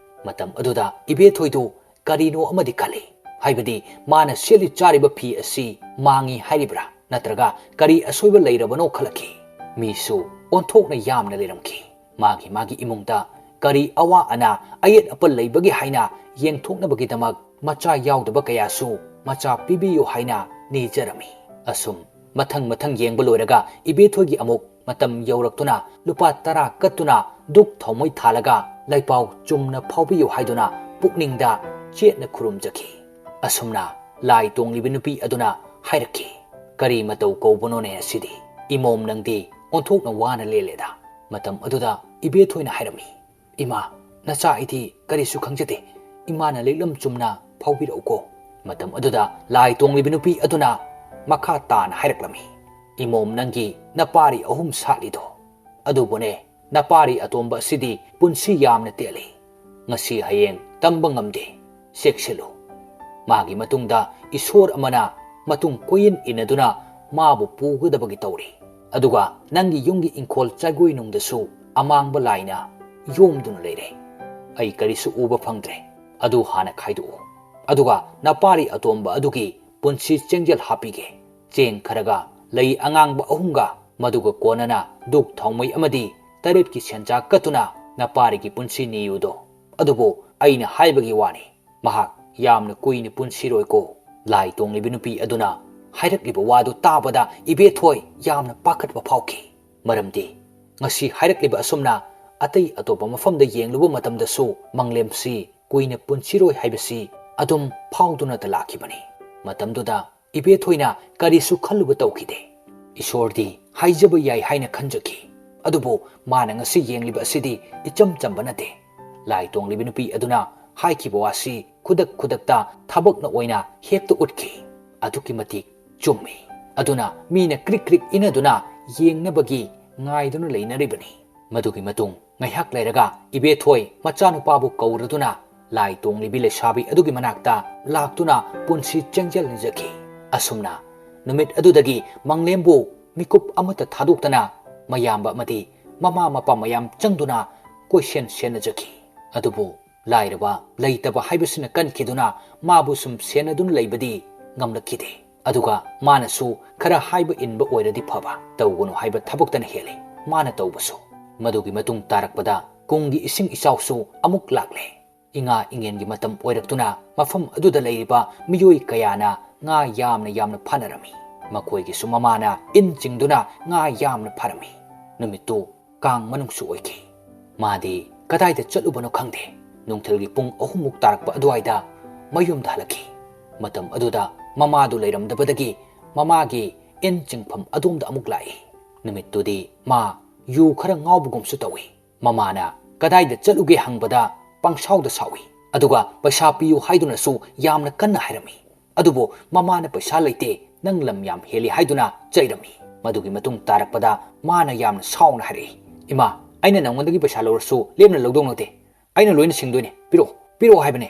ꯃꯇꯝ ꯑꯗꯨꯗ ꯏꯕꯦꯊꯣꯏꯗꯨ ꯀꯔꯤꯅꯣ ꯑꯃꯗꯤ ꯈꯜꯂꯤ꯫ ꯍꯥꯏꯕꯗꯤ ꯃꯥꯅ ꯁꯦꯠꯂꯤ ꯆꯥꯔꯤꯕ ꯐꯤ ꯑꯁꯤ ꯃꯥꯡꯉꯤ ꯍꯥꯏꯔꯤꯕ꯭ꯔꯥ ꯅꯠꯇ꯭ꯔꯒ ꯀꯔꯤ ꯑꯁꯣꯏꯕ ꯂꯩꯔꯕꯅꯣ ꯈꯜꯂꯛꯈꯤ꯫ ꯃꯤꯁꯨ ꯑꯣꯟꯊꯣꯛꯅ ꯌꯥꯝꯅ ꯂꯩꯔꯝꯈꯤ꯫ ꯃꯥꯒꯤ ꯃꯥꯒꯤ ꯏꯃꯨꯡꯗ ꯀꯔꯤ ꯑꯋꯥ ꯑꯅꯥ ꯑꯌꯦꯠ ꯑꯄꯟ ꯂꯩꯕꯒꯦ ꯍꯥꯏꯅ ꯌꯦꯡꯊꯣꯛꯅꯕꯒꯤꯗꯃꯛ ꯃꯆꯥ ꯌꯥꯎꯗꯕ ꯀꯌꯥꯁꯨ ꯃꯆꯥ ꯄꯤꯕꯤꯌꯨ ꯍꯥꯏꯅ ꯅꯤꯖꯔꯝꯃꯤ꯫ ꯑꯁꯨꯝ ꯃꯊꯪ ꯃꯊꯪ ꯌꯦꯡꯕ ꯂꯣꯏꯔꯒ ꯏꯕꯦꯊꯣꯏꯒꯤ ꯑꯃꯨꯛ ꯃꯇꯝ ꯌꯧꯔꯛꯇꯨꯅ ꯂꯨꯄꯥ ꯇꯔꯥ ꯀꯠꯇꯨꯅ ꯙꯨꯛ ꯊꯥꯎꯃꯩ ꯊꯥꯜꯂꯒ ꯂꯥꯏꯄꯥꯎ ꯆꯨꯝꯅ ꯐꯥꯎꯕꯤꯌꯨ ꯍꯥꯏꯗꯨꯅ ꯄꯨꯛꯅꯤꯡꯗ ꯆꯦꯠꯅ ꯈꯨꯔꯨꯝꯖꯈꯤ꯫ ꯑꯁꯨꯝꯅ ꯂꯥꯏ ꯇꯣꯡꯂꯤꯕ ꯅꯨꯄꯤ ꯑꯗꯨꯅ ꯍꯥꯏꯔꯛꯈꯤ, "ꯀꯔꯤ ꯃꯇꯧ ꯀꯧꯕꯅꯣꯅꯦ ꯑꯁꯤꯗꯤ? ꯏꯃꯣꯝ ꯅꯪꯗꯤ ꯑꯣꯟꯊꯣꯛꯅ ꯋꯥꯅ ꯂꯦꯜꯂꯦꯗ꯫" ꯃꯇꯝ ꯑꯗꯨꯗ ꯏꯕꯦꯊꯣꯏꯅ ꯍꯥꯏꯔꯝꯃꯤ, "ꯏꯃꯥ, ꯅꯆꯥ ꯑꯩꯗꯤ ꯀꯔꯤꯁꯨ ꯈꯪꯖꯗꯦ꯫ ꯏꯃꯥꯅ ꯂꯤꯛꯂꯝ ꯆꯨꯝꯅ ꯐꯥꯎꯕꯤꯔꯛꯎꯀꯣ꯫" ꯃꯇꯝ ꯑꯗꯨꯗ ꯂꯥꯏ ꯇꯣꯡꯂꯤꯕ ꯅꯨꯄꯤ ꯑꯗꯨꯅ ꯃꯈꯥ ꯇꯥꯅ ꯍꯥꯏꯔꯛꯂꯝꯃꯤ, "ꯏꯃꯣꯝ ꯅꯪꯒꯤ ꯅꯄꯥꯔꯤ ꯑꯍꯨꯝ ꯁꯥꯠꯂꯤꯗꯣ, ꯑꯗꯨꯕꯨꯅꯦ, ꯅꯄꯥꯔꯤ ꯑꯇꯣꯝꯕ ꯑꯁꯤꯗꯤ ꯄꯨꯟꯁꯤ ꯌꯥꯝꯅ ꯇꯦꯜꯂꯤ꯫ ꯉꯁꯤ ꯍꯌꯦꯡ ꯇꯝꯕ ꯉꯝꯗꯦ꯫ ꯆꯦꯛꯁꯤꯜꯂꯨ꯫ ꯃꯥꯒꯤ ꯃꯇꯨꯡꯗ ꯏꯁꯣꯔ ꯑꯃꯅ ꯃꯇꯨꯡ ꯀꯣꯏꯏꯟ ꯏꯟꯅꯗꯨꯅ ꯃꯥꯕꯨ ꯄꯨꯒꯗꯕꯒꯤ ꯇꯧꯔꯤ꯫ ꯑꯗꯨꯒ ꯅꯪꯒꯤ ꯌꯨꯝꯒꯤ ꯏꯪꯈꯣꯜ ꯆꯥꯏꯒꯣꯏꯅꯨꯡꯗꯁꯨ ꯑꯃꯥꯡꯕ ꯂꯥꯏꯅ ꯌꯣꯝꯗꯨꯅ ꯂꯩꯔꯦ꯫ ꯑꯩ ꯀꯔꯤꯁꯨ ꯎꯕ ꯐꯪꯗ꯭ꯔꯦ꯫ ꯑꯗꯨ ꯍꯥꯟꯅ ꯈꯥꯏꯗꯣꯛꯎ꯫ ꯑꯗꯨꯒ ꯅꯄꯥꯔꯤ ꯑꯇꯣꯝꯕ ꯑꯗꯨꯒꯤ ꯄꯨꯟꯁꯤ ꯆꯦꯡꯖꯦꯜ ꯍꯥꯞꯄꯤꯒꯦ꯫ ꯆꯦꯡ ꯈꯔꯒ ꯂꯩ ꯑꯉꯥꯡꯕ ꯑꯍꯨꯝꯒ ꯃꯗꯨꯒ ꯀꯣꯟꯅꯅ ꯙꯨꯛ ꯊꯥꯎꯃꯩ ꯑꯃꯗꯤ ꯇꯔꯦꯠꯀꯤ ꯁꯦꯟꯖꯥ ꯀꯠꯇꯨꯅ ꯅꯄꯥꯔꯤꯒꯤ ꯄꯨꯟꯁꯤ ꯅꯤꯌꯨꯗꯣ꯫ ꯑꯗꯨꯕꯨ ꯑꯩꯅ ꯍꯥꯏꯕꯒꯤ ꯋꯥꯅꯤ, ꯃꯍꯥꯛ ꯌꯥꯝꯅ ꯀꯨꯏꯅ ꯄꯨꯟꯁꯤꯔꯣꯏꯀꯣ꯫" ꯂꯥꯏ ꯇꯣꯡꯂꯤꯕ ꯅꯨꯄꯤ ꯑꯗꯨꯅ ꯍꯥꯏꯔꯛꯂꯤꯕ ꯋꯥꯗꯨ ꯇꯥꯕꯗ ꯏꯕꯦꯊꯣꯏ ꯌꯥꯝꯅ ꯄꯥꯈꯠꯄ ꯐꯥꯎꯈꯤ꯫ ꯃꯔꯝꯗꯤ ꯉꯁꯤ ꯍꯥꯏꯔꯛꯂꯤꯕ ꯑꯁꯨꯝꯅ ꯑꯇꯩ ꯑꯇꯣꯞꯄ ꯃꯐꯝꯗ ꯌꯦꯡꯂꯨꯕ ꯃꯇꯝꯗꯁꯨ ꯃꯪꯂꯦꯝꯁꯤ ꯀꯨꯏꯅ ꯄꯨꯟꯁꯤꯔꯣꯏ ꯍꯥꯏꯕꯁꯤ ꯑꯗꯨꯝ ꯐꯥꯎꯗꯨꯅꯇ ꯂꯥꯛꯈꯤꯕꯅꯤ꯫ ꯃꯇꯝꯗꯨꯗ ꯏꯕꯦꯊꯣꯏꯅ ꯀꯔꯤꯁꯨ ꯈꯜꯂꯨꯕ ꯇꯧꯈꯤꯗꯦ꯫ ꯏꯁꯣꯔꯗꯤ ꯍꯥꯏꯖꯕ ꯌꯥꯏ ꯍꯥꯏꯅ ꯈꯟꯖꯈꯤ꯫ ꯑꯗꯨꯕꯨ ꯃꯥꯅ ꯉꯁꯤ ꯌꯦꯡꯂꯤꯕ ꯑꯁꯤꯗꯤ ꯏꯆꯝ ꯆꯝꯕ ꯅꯠꯇꯦ꯫ ꯂꯥꯏ ꯇꯣꯡꯂꯤꯕ ꯅꯨꯄꯤ ꯑꯗꯨꯅ ꯍꯥꯏꯈꯤꯕ ꯋꯥꯁꯤ ꯈꯨꯗꯛ ꯈꯨꯗꯛꯇ ꯊꯕꯛꯅ ꯑꯣꯏꯅ ꯍꯦꯛꯇ ꯎꯠꯈꯤ꯫ ꯑꯗꯨꯛꯀꯤ ꯃꯇꯤꯛ ꯆꯨꯝꯃꯤ꯫ ꯑꯗꯨꯅ ꯃꯤꯅ ꯀ꯭ꯔꯤꯛ ꯀ꯭ꯔꯤꯛ ꯏꯟꯅꯗꯨꯅ ꯌꯦꯡꯅꯕꯒꯤ ꯉꯥꯏꯗꯨꯅ ꯂꯩꯅꯔꯤꯕꯅꯤ꯫ ꯃꯗꯨꯒꯤ ꯃꯇꯨꯡ ꯉꯥꯏꯍꯥꯛ ꯂꯩꯔꯒ ꯏꯕꯦꯊꯣꯏ ꯃꯆꯥꯅꯨꯄꯥꯕꯨ ꯀꯧꯔꯗꯨꯅ ꯂꯥꯏ ꯇꯣꯡꯂꯤꯕꯤ ꯂꯩꯁꯥꯕꯤ ꯑꯗꯨꯒꯤ ꯃꯅꯥꯛꯇ ꯂꯥꯛꯇꯨꯅ ꯄꯨꯟꯁꯤ ꯆꯦꯡꯖꯦꯜ ꯅꯤꯖꯈꯤ꯫ ꯑꯁꯨꯝꯅ ꯅꯨꯃꯤꯠ ꯑꯗꯨꯗꯒꯤ ꯃꯪꯂꯦꯝꯕꯨ ꯃꯤꯀꯨꯞ ꯑꯃꯠꯇ ꯊꯥꯗꯣꯛꯇꯅ ꯃꯌꯥꯝꯕ ꯑꯃꯗꯤ ꯃꯃꯥ ꯃꯄꯥ ꯃꯌꯥꯝ ꯆꯪꯗꯨꯅ ꯀꯣꯏꯁꯦꯟ ꯁꯦꯟꯅꯖꯈꯤ꯫ ꯑꯗꯨꯕꯨ ꯂꯥꯏꯔꯕ ꯂꯩꯇꯕ ꯍꯥꯏꯕꯁꯤꯅ ꯀꯟꯈꯤꯗꯨꯅ ꯃꯥꯕꯨ ꯁꯨꯝ ꯁꯦꯟꯅꯗꯨꯅ ꯂꯩꯕꯗꯤ ꯉꯝꯂꯛꯈꯤꯗꯦ꯫ ꯑꯗꯨꯒ ꯃꯥꯅꯁꯨ ꯈꯔ ꯍꯥꯏꯕ ꯏꯟꯕ ꯑꯣꯏꯔꯗꯤ ꯐꯕ, ꯇꯧꯒꯅꯨ ꯍꯥꯏꯕ ꯊꯕꯛꯇꯅ ꯍꯦꯜꯂꯤ ꯃꯥꯅ ꯇꯧꯕꯁꯨ꯫ ꯃꯗꯨꯒꯤ ꯃꯇꯨꯡ ꯇꯥꯔꯛꯄꯗ ꯀꯨꯝꯒꯤ ꯏꯁꯤꯡ ꯏꯆꯥꯎꯁꯨ ꯑꯃꯨꯛ ꯂꯥꯛꯂꯦ꯫ ꯏꯉꯥ ꯏꯉꯦꯟꯒꯤ ꯃꯇꯝ ꯑꯣꯏꯔꯛꯇꯨꯅ ꯃꯐꯝ ꯑꯗꯨꯗ ꯂꯩꯔꯤꯕ ꯃꯤꯑꯣꯏ ꯀꯌꯥꯅ ꯉꯥ ꯌꯥꯝꯅ ꯌꯥꯝꯅ ꯐꯥꯅꯔꯝꯃꯤ꯫ ꯃꯈꯣꯏꯒꯤꯁꯨ ꯃꯃꯥꯅ ꯏꯟ ꯆꯤꯡꯗꯨꯅ ꯉꯥ ꯌꯥꯝꯅ ꯐꯥꯔꯝꯃꯤ꯫ ꯅꯨꯃꯤꯠꯇꯨ ꯀꯥꯡ ꯃꯅꯨꯡꯁꯨ ꯑꯣꯏꯈꯤ꯫ ꯃꯥꯗꯤ ꯀꯗꯥꯏꯗ ꯆꯠꯂꯨꯕꯅꯣ ꯈꯪꯗꯦ꯫ ꯅꯨꯡꯊꯤꯜꯒꯤ ꯄꯨꯡ ꯑꯍꯨꯝꯃꯨꯛ ꯇꯥꯔꯛꯄ ꯑꯗꯨꯋꯥꯏꯗ ꯃꯌꯨꯝꯗ ꯍꯜꯂꯛꯈꯤ꯫ ꯃꯇꯝ ꯑꯗꯨꯗ ꯃꯃꯥꯗꯨ ꯂꯩꯔꯝꯗꯕꯗꯒꯤ ꯃꯃꯥꯒꯤ ꯏꯟ ꯆꯤꯡꯐꯝ ꯑꯗꯣꯝꯗ ꯑꯃꯨꯛ ꯂꯥꯛꯏ꯫ ꯅꯨꯃꯤꯠꯇꯨꯗꯤ ꯃꯥ ꯌꯨ ꯈꯔ ꯉꯥꯎꯕꯒꯨꯝꯁꯨ ꯇꯧꯏ꯫ ꯃꯃꯥꯅ ꯀꯗꯥꯏꯗ ꯆꯠꯂꯨꯒꯦ ꯍꯪꯕꯗ ꯄꯪꯁꯥꯎꯗ ꯁꯥꯎꯏ꯫ ꯑꯗꯨꯒ ꯄꯩꯁꯥ ꯄꯤꯌꯨ ꯍꯥꯏꯗꯨꯅꯁꯨ ꯌꯥꯝꯅ ꯀꯟꯅ ꯍꯥꯏꯔꯝꯃꯤ꯫ ꯑꯗꯨꯕꯨ ꯃꯃꯥꯅ ꯄꯩꯁꯥ ꯂꯩꯇꯦ, ꯅꯪ ꯂꯝ ꯌꯥꯝ ꯍꯦꯜꯂꯤ ꯍꯥꯏꯗꯨꯅ ꯆꯩꯔꯝꯃꯤ꯫ ꯃꯗꯨꯒꯤ ꯃꯇꯨꯡ ꯇꯥꯔꯛꯄꯗ ꯃꯥꯅ ꯌꯥꯝꯅ ꯁꯥꯎꯅ ꯍꯥꯏꯔꯛꯏ, "ꯏꯃꯥ, ꯑꯩꯅ ꯅꯉꯣꯟꯗꯒꯤ ꯄꯩꯁꯥ ꯂꯧꯔꯁꯨ ꯂꯦꯝꯅ ꯂꯧꯗꯧ ꯅꯠꯇꯦ꯫ ꯑꯩꯅ ꯂꯣꯏꯅ ꯁꯤꯡꯗꯣꯏꯅꯦ꯫ ꯄꯤꯔꯛꯑꯣ, ꯄꯤꯔꯛꯑꯣ ꯍꯥꯏꯕꯅꯦ꯫"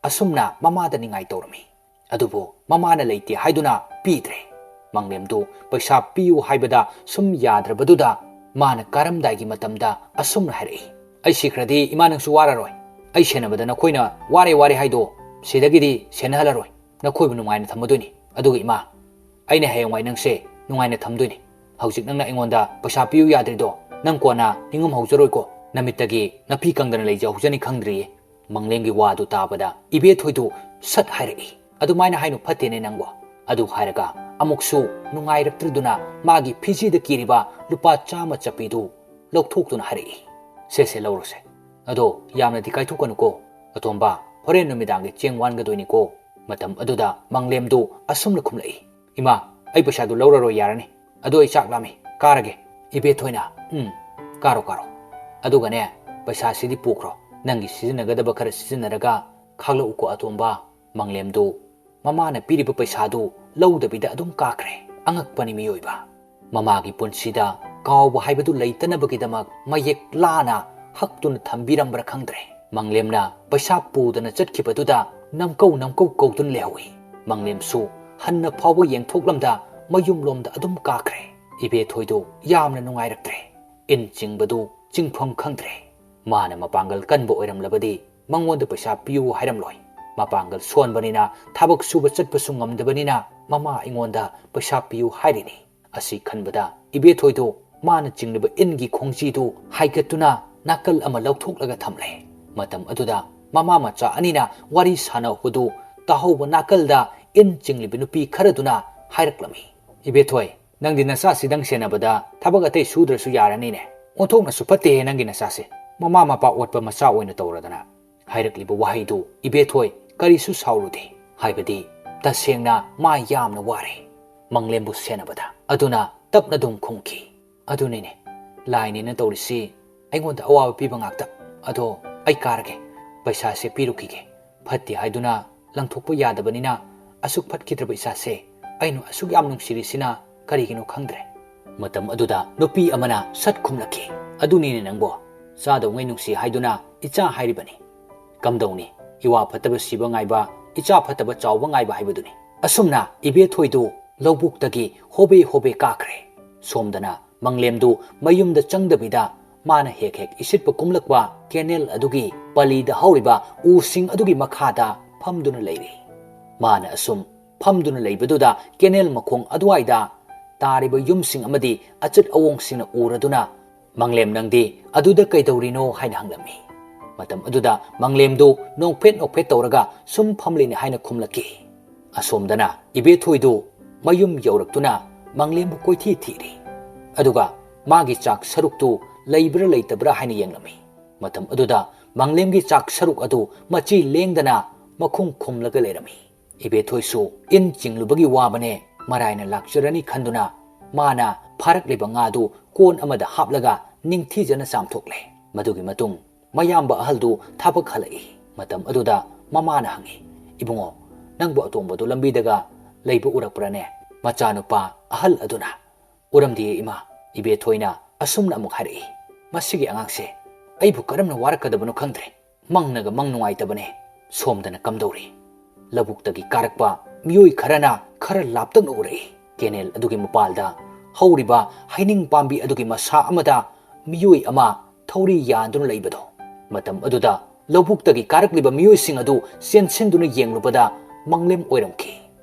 ꯑꯁꯨꯝꯅ ꯃꯃꯥꯗ ꯅꯤꯡꯉꯥꯏ ꯇꯧꯔꯝꯃꯤ꯫ ꯑꯗꯨꯕꯨ ꯃꯃꯥꯅ ꯂꯩꯇꯦ ꯍꯥꯏꯗꯨꯅ ꯄꯤꯗ꯭ꯔꯦ꯫ ꯃꯪꯂꯦꯝꯗꯨ ꯄꯩꯁꯥ ꯄꯤꯌꯨ ꯍꯥꯏꯕꯗ ꯁꯨꯝ ꯌꯥꯗ꯭ꯔꯕꯗꯨꯗ ꯃꯥꯅ ꯀꯥꯔꯝꯗꯥꯏꯒꯤ ꯃꯇꯝꯗ ꯑꯁꯨꯝꯅ ꯍꯥꯏꯔꯛꯏ, "ꯑꯩ ꯁꯤꯈ꯭ꯔꯗꯤ ꯏꯃꯥ ꯅꯪꯁꯨ ꯋꯥꯔꯔꯣꯏ꯫ ꯑꯩ ꯁꯦꯟꯅꯕꯗ ꯅꯈꯣꯏꯅ ꯋꯥꯔꯦ ꯋꯥꯔꯦ ꯍꯥꯏꯗꯣ ꯁꯤꯗꯒꯤꯗꯤ ꯁꯦꯟꯅꯍꯜꯂꯔꯣꯏ꯫ ꯅꯈꯣꯏꯕꯨ ꯅꯨꯡꯉꯥꯏꯅ ꯊꯝꯃꯗꯣꯏꯅꯤ꯫ ꯑꯗꯨꯒ ꯏꯃꯥ, ꯑꯩꯅ ꯍꯌꯦꯡꯋꯥꯏ ꯅꯪꯁꯦ ꯅꯨꯡꯉꯥꯏꯅ ꯊꯝꯗꯣꯏꯅꯤ꯫ ꯍꯧꯖꯤꯛ ꯅꯪꯅ ꯑꯩꯉꯣꯟꯗ ꯄꯩꯁꯥ ꯄꯤꯌꯨ ꯌꯥꯗ꯭ꯔꯤꯗꯣ ꯅꯪ ꯀꯣꯟꯅ ꯅꯤꯡꯉꯝꯍꯧꯖꯔꯣꯏꯀꯣ꯫ ꯅꯃꯤꯠꯇꯒꯤ ꯅꯥꯄꯤ ꯀꯪꯗꯅ ꯂꯩꯖꯍꯧꯖꯅꯤ ꯈꯪꯗ꯭ꯔꯤꯌꯦ꯫" ꯃꯪꯂꯦꯝꯒꯤ ꯋꯥꯗꯨ ꯇꯥꯕꯗ ꯏꯕꯦꯊꯣꯏꯗꯨ ꯁꯠ ꯍꯥꯏꯔꯛꯏ, "ꯑꯗꯨꯃꯥꯏꯅ ꯍꯥꯏꯅꯨ, ꯐꯠꯇꯦꯅꯦ ꯅꯪꯕꯣ꯫" ꯑꯗꯨ ꯍꯥꯏꯔꯒ ꯑꯃꯨꯛꯁꯨ ꯅꯨꯡꯉꯥꯏꯔꯛꯇ꯭ꯔꯗꯨꯅ ꯃꯥꯒꯤ ꯐꯤꯖꯤꯗ ꯀꯤꯔꯤꯕ ꯂꯨꯄꯥ ꯆꯥꯝꯃ ꯆꯞꯄꯤꯗꯨ ꯂꯧꯊꯣꯛꯇꯨꯅ ꯍꯥꯏꯔꯛꯏ, "ꯁꯦ, ꯁꯦ, ꯂꯧꯔꯣꯁꯦ꯫ ꯑꯗꯣ ꯌꯥꯝꯅꯗꯤ ꯀꯥꯏꯊꯣꯛꯀꯅꯨꯀꯣ, ꯑꯇꯣꯝꯕ, ꯍꯣꯔꯦꯟ ꯅꯨꯃꯤꯗꯥꯡꯒꯤ ꯆꯦꯡ ꯋꯥꯟꯒꯗꯣꯏꯅꯤꯀꯣ꯫" ꯃꯇꯝ ꯑꯗꯨꯗ ꯃꯪꯂꯦꯝꯗꯨ ꯑꯁꯨꯝꯅ ꯈꯨꯝꯂꯛꯏ, "ꯏꯃꯥ, ꯑꯩ ꯄꯩꯁꯥꯗꯨ ꯂꯧꯔꯔꯣꯏ, ꯌꯥꯔꯅꯤ꯫ ꯑꯗꯣ ꯑꯩ ꯆꯥꯛ ꯂꯥꯝꯃꯤ, ꯀꯥꯔꯒꯦ꯫" ꯏꯕꯦꯊꯣꯏꯅ, "ꯎꯝ, ꯀꯥꯔꯣ, ꯀꯥꯔꯣ꯫ ꯑꯗꯨꯒꯅꯦ, ꯄꯩꯁꯥꯁꯤꯗꯤ ꯄꯨꯈ꯭ꯔꯣ꯫ ꯅꯪꯒꯤ ꯁꯤꯖꯤꯟꯅꯒꯗꯕ ꯈꯔ ꯁꯤꯖꯤꯟꯅꯔꯒ ꯈꯥꯛꯂꯛꯎꯀꯣ, ꯑꯇꯣꯝꯕ꯫" ꯃꯪꯂꯦꯝꯗꯨ ꯃꯃꯥꯅ ꯄꯤꯔꯤꯕ ꯄꯩꯁꯥꯗꯨ ꯂꯧꯗꯕꯤꯗ ꯑꯗꯨꯝ ꯀꯥꯈ꯭ꯔꯦ꯫ ꯑꯉꯛꯄꯅꯤ ꯃꯤꯑꯣꯏꯕ꯫ ꯃꯃꯥꯒꯤ ꯄꯨꯟꯁꯤꯗ ꯀꯥꯎꯕ ꯍꯥꯏꯕꯗꯨ ꯂꯩꯇꯅꯕꯒꯤꯗꯃꯛ ꯃꯌꯦꯛ ꯂꯥꯅ ꯍꯛꯇꯨꯅ ꯊꯝꯕꯤꯔꯝꯕ꯭ꯔꯥ ꯈꯪꯗ꯭ꯔꯦ꯫ ꯃꯪꯂꯦꯝꯅ ꯄꯩꯁꯥ ꯄꯨꯗꯅ ꯆꯠꯈꯤꯕꯗꯨꯗ ꯅꯝꯀꯧ ꯅꯝꯀꯧ ꯀꯧꯗꯨꯅ ꯂꯩꯍꯧꯏ꯫ ꯃꯪꯂꯦꯝꯁꯨ ꯍꯟꯅ ꯐꯥꯎꯕ ꯌꯦꯡꯊꯣꯛꯂꯝꯗ ꯃꯌꯨꯝꯂꯣꯝꯗ ꯑꯗꯨꯝ ꯀꯥꯈ꯭ꯔꯦ꯫ ꯏꯕꯦꯊꯣꯏꯗꯨ ꯌꯥꯝꯅ ꯅꯨꯡꯉꯥꯏꯔꯛꯇ꯭ꯔꯦ꯫ ꯏꯟ ꯆꯤꯡꯕꯗꯨ ꯆꯤꯡꯐꯝ ꯈꯪꯗ꯭ꯔꯦ꯫ ꯃꯥꯅ ꯃꯄꯥꯡꯒꯜ ꯀꯟꯕ ꯑꯣꯏꯔꯝꯂꯕꯗꯤ ꯃꯉꯣꯟꯗ ꯄꯩꯁꯥ ꯄꯤꯌꯨ ꯍꯥꯏꯔꯝꯂꯣꯏ꯫ ꯃꯄꯥꯡꯒꯜ ꯁꯣꯟꯕꯅꯤꯅ ꯊꯕꯛ ꯁꯨꯕ ꯆꯠꯄꯁꯨ ꯉꯝꯗꯕꯅꯤꯅ ꯃꯃꯥ ꯑꯩꯉꯣꯟꯗ ꯄꯩꯁꯥ ꯄꯤꯌꯨ ꯍꯥꯏꯔꯤꯅꯤ꯫ ꯑꯁꯤ ꯈꯟꯕꯗ ꯏꯕꯦꯊꯣꯏꯗꯨ ꯃꯥꯅ ꯆꯤꯡꯂꯤꯕ ꯏꯟꯒꯤ ꯈꯣꯡꯖꯤꯗꯨ ꯍꯥꯏꯒꯠꯇꯨꯅ ꯅꯥꯀꯜ ꯑꯃ ꯂꯧꯊꯣꯛꯂꯒ ꯊꯝꯂꯦ꯫ ꯃꯇꯝ ꯑꯗꯨꯗ ꯃꯃꯥ ꯃꯆꯥ ꯑꯅꯤꯅ ꯋꯥꯔꯤ ꯁꯥꯟꯅꯍꯧꯕꯗꯨ ꯇꯥꯍꯧꯕ ꯅꯥꯀꯜꯗ ꯏꯟ ꯆꯤꯡꯂꯤꯕ ꯅꯨꯄꯤ ꯈꯔꯗꯨꯅ ꯍꯥꯏꯔꯛꯂꯝꯃꯤ, "ꯏꯕꯦꯊꯣꯏ, ꯅꯪꯗꯤ ꯅꯆꯥꯁꯤꯗꯪ ꯁꯦꯟꯅꯕꯗ ꯊꯕꯛ ꯑꯇꯩ ꯁꯨꯗ꯭ꯔꯁꯨ ꯌꯥꯔꯅꯤꯅꯦ꯫ ꯑꯣꯟꯊꯣꯛꯅꯁꯨ ꯐꯠꯇꯦꯍꯦ ꯅꯪꯒꯤ ꯅꯆꯥꯁꯦ꯫ ꯃꯃꯥ ꯃꯄꯥ ꯑꯣꯠꯄ ꯃꯆꯥ ꯑꯣꯏꯅ ꯇꯧꯔꯗꯅ"꯫ ꯍꯥꯏꯔꯛꯂꯤꯕ ꯋꯥꯍꯩꯗꯨ ꯏꯕꯦꯊꯣꯏ ꯀꯔꯤꯁꯨ ꯁꯥꯎꯔꯨꯗꯦ꯫ ꯍꯥꯏꯕꯗꯤ ꯇꯁꯦꯡꯅ ꯃꯥ ꯌꯥꯝꯅ ꯋꯥꯔꯦ ꯃꯪꯂꯦꯝꯕꯨ ꯁꯦꯟꯅꯕꯗ꯫ ꯑꯗꯨꯅ ꯇꯞꯅ ꯑꯗꯨꯝ ꯈꯨꯝꯈꯤ, "ꯑꯗꯨꯅꯤꯅꯦ, ꯂꯥꯏꯅꯦꯅ ꯇꯧꯔꯤꯁꯤ ꯑꯩꯉꯣꯟꯗ ꯑꯋꯥꯕ ꯄꯤꯕ ꯉꯥꯛꯇ꯫ ꯑꯗꯣ ꯑꯩ ꯀꯥꯔꯒꯦ, ꯄꯩꯁꯥꯁꯦ ꯄꯤꯔꯨꯈꯤꯒꯦ꯫ ꯐꯠꯇꯦ ꯍꯥꯏꯗꯨꯅ ꯂꯪꯊꯣꯛꯄ ꯌꯥꯗꯕꯅꯤꯅ ꯑꯁꯨꯛ ꯐꯠꯈꯤꯗ꯭ꯔꯕ ꯏꯆꯥꯁꯦ ꯑꯩꯅ ꯑꯁꯨꯛ ꯌꯥꯝ ꯅꯨꯡꯁꯤꯔꯤꯁꯤꯅ ꯀꯔꯤꯒꯤꯅꯣ ꯈꯪꯗ꯭ꯔꯦ"꯫ ꯃꯇꯝ ꯑꯗꯨꯗ ꯅꯨꯄꯤ ꯑꯃꯅ ꯁꯠ ꯈꯨꯝꯂꯛꯈꯤ, "ꯑꯗꯨꯅꯤꯅꯦ ꯅꯪꯕꯣ, ꯆꯥꯗꯧꯉꯩ ꯅꯨꯡꯁꯤ ꯍꯥꯏꯗꯨꯅ ꯏꯆꯥ ꯍꯥꯏꯔꯤꯕꯅꯤ꯫ ꯀꯝꯗꯧꯅꯤ, ꯏꯋꯥ ꯐꯠꯇꯕ ꯁꯤꯕ ꯉꯥꯏꯕ, ꯏꯆꯥ ꯐꯠꯇꯕ ꯆꯥꯎꯕ ꯉꯥꯏꯕ ꯍꯥꯏꯕꯗꯨꯅꯤ"꯫ ꯑꯁꯨꯝꯅ ꯏꯕꯦꯊꯣꯏꯗꯨ ꯂꯧꯕꯨꯛꯇꯒꯤ ꯍꯣꯕꯦ ꯍꯣꯕꯦ ꯀꯥꯈ꯭ꯔꯦ꯫ ꯁꯣꯝꯗꯅ ꯃꯪꯂꯦꯝꯗꯨ ꯃꯌꯨꯝꯗ ꯆꯪꯗꯕꯤꯗ ꯃꯥꯅ ꯍꯦꯛ ꯍꯦꯛ ꯏꯁꯤꯠꯄ ꯀꯨꯝꯂꯛꯄ ꯀꯦꯅꯦꯜ ꯑꯗꯨꯒꯤ ꯄꯂꯤꯗ ꯍꯧꯔꯤꯕ ꯎꯁꯤꯡ ꯑꯗꯨꯒꯤ ꯃꯈꯥꯗ ꯐꯝꯗꯨꯅ ꯂꯩꯔꯤ꯫ ꯃꯥꯅ ꯑꯁꯨꯝ ꯐꯝꯗꯨꯅ ꯂꯩꯕꯗꯨꯗ ꯀꯦꯅꯦꯜ ꯃꯈꯣꯡ ꯑꯗꯨꯋꯥꯏꯗ ꯇꯥꯔꯤꯕ ꯌꯨꯝꯁꯤꯡ ꯑꯃꯗꯤ ꯑꯆꯠ ꯑꯋꯣꯡꯁꯤꯡꯅ ꯎꯔꯗꯨꯅ, "ꯃꯪꯂꯦꯝ, ꯅꯪꯗꯤ ꯑꯗꯨꯗ ꯀꯩꯗꯧꯔꯤꯅꯣ?" ꯍꯥꯏꯅ ꯍꯪꯂꯝꯃꯤ꯫ ꯃꯇꯝ ꯑꯗꯨꯗ ꯃꯪꯂꯦꯝꯗꯨ ꯅꯣꯛꯐꯦꯠ ꯅꯣꯛꯐꯦꯠ ꯇꯧꯔꯒ ꯁꯨꯝ ꯐꯝꯂꯤꯅꯤ ꯍꯥꯏꯅ ꯈꯨꯝꯂꯛꯈꯤ꯫ ꯑꯁꯣꯝꯗꯅ ꯏꯕꯦꯊꯣꯏꯗꯨ ꯃꯌꯨꯝ ꯌꯧꯔꯛꯇꯨꯅ ꯃꯪꯂꯦꯝꯕꯨ ꯀꯣꯏꯊꯤ ꯊꯤꯔꯤ꯫ ꯑꯗꯨꯒ ꯃꯥꯒꯤ ꯆꯥꯛ ꯁꯔꯨꯛꯇꯨ ꯂꯩꯕ꯭ꯔꯥ ꯂꯩꯇꯕ꯭ꯔꯥ ꯍꯥꯏꯅ ꯌꯦꯡꯂꯝꯃꯤ꯫ ꯃꯇꯝ ꯑꯗꯨꯗ ꯃꯪꯂꯦꯝꯒꯤ ꯆꯥꯛ ꯁꯔꯨꯛ ꯑꯗꯨ ꯃꯆꯤ ꯂꯦꯡꯗꯅ ꯃꯈꯨꯝ ꯈꯨꯝꯂꯒ ꯂꯩꯔꯝꯃꯤ꯫ ꯏꯕꯦꯊꯣꯏꯁꯨ ꯏꯟ ꯆꯤꯡꯂꯨꯕꯒꯤ ꯋꯥꯕꯅꯦ, ꯃꯔꯥꯏꯅ ꯂꯥꯛꯆꯔꯅꯤ ꯈꯟꯗꯨꯅ ꯃꯥꯅ ꯐꯥꯔꯛꯂꯤꯕ ꯉꯥꯗꯨ ꯀꯣꯟ ꯑꯃꯗ ꯍꯥꯞꯂꯒ ꯅꯤꯡꯊꯤꯖꯅ ꯆꯥꯝꯊꯣꯛꯂꯦ꯫ ꯃꯗꯨꯒꯤ ꯃꯇꯨꯡ ꯃꯌꯥꯝꯕ ꯑꯍꯜꯗꯨ ꯊꯕꯛ ꯍꯜꯂꯛꯏ꯫ ꯃꯇꯝ ꯑꯗꯨꯗ ꯃꯃꯥꯅ ꯍꯪꯉꯤ, "ꯏꯕꯨꯡꯉꯣ, ꯅꯪꯕꯨ ꯑꯇꯣꯝꯕꯗꯨ ꯂꯝꯕꯤꯗꯒ ꯂꯩꯕ ꯎꯔꯛꯄ꯭ꯔꯥꯅꯦ?" ꯃꯆꯥꯅꯨꯄꯥ ꯑꯍꯜ ꯑꯗꯨꯅ, "ꯎꯔꯝꯗꯦ ꯏꯃꯥ, ꯏꯕꯦꯊꯣꯏꯅ ꯑꯁꯨꯝꯅ ꯑꯃꯨꯛ ꯍꯥꯏꯔꯛꯏ, "ꯃꯁꯤꯒꯤ ꯑꯉꯥꯡꯁꯦ ꯑꯩꯕꯨ ꯀꯔꯝꯅ ꯋꯥꯔꯛꯀꯗꯕꯅꯣ ꯈꯪꯗ꯭ꯔꯦ꯫ ꯃꯪꯅꯒ ꯃꯪ ꯅꯨꯡꯉꯥꯏꯇꯕꯅꯦ꯫ ꯁꯣꯝꯗꯅ ꯀꯝꯗꯧꯔꯤ?" ꯂꯧꯕꯨꯛꯇꯒꯤ ꯀꯥꯔꯛꯄ ꯃꯤꯑꯣꯏ ꯈꯔꯅ ꯈꯔ ꯂꯥꯞꯇꯛꯅ ꯎꯔꯛꯏ꯫ ꯀꯦꯅꯦꯜ ꯑꯗꯨꯒꯤ ꯃꯄꯥꯜꯗ ꯍꯧꯔꯤꯕ ꯍꯩꯅꯤꯡ ꯄꯥꯝꯕꯤ ꯑꯗꯨꯒꯤ ꯃꯁꯥ ꯑꯃꯗ ꯃꯤꯑꯣꯏ ꯑꯃ ꯊꯧꯔꯤ ꯌꯥꯟꯗꯨꯅ ꯂꯩꯕꯗꯣ꯫ ꯃꯇꯝ ꯑꯗꯨꯗ ꯂꯧꯕꯨꯛꯇꯒꯤ ꯀꯥꯔꯛꯂꯤꯕ ꯃꯤꯑꯣꯏꯁꯤꯡ ꯑꯗꯨ ꯆꯦꯟꯁꯤꯟꯗꯨꯅ ꯌꯦꯡꯂꯨꯕꯗ ꯃꯪꯂꯦꯝ ꯑꯣꯏꯔꯝꯈꯤ꯫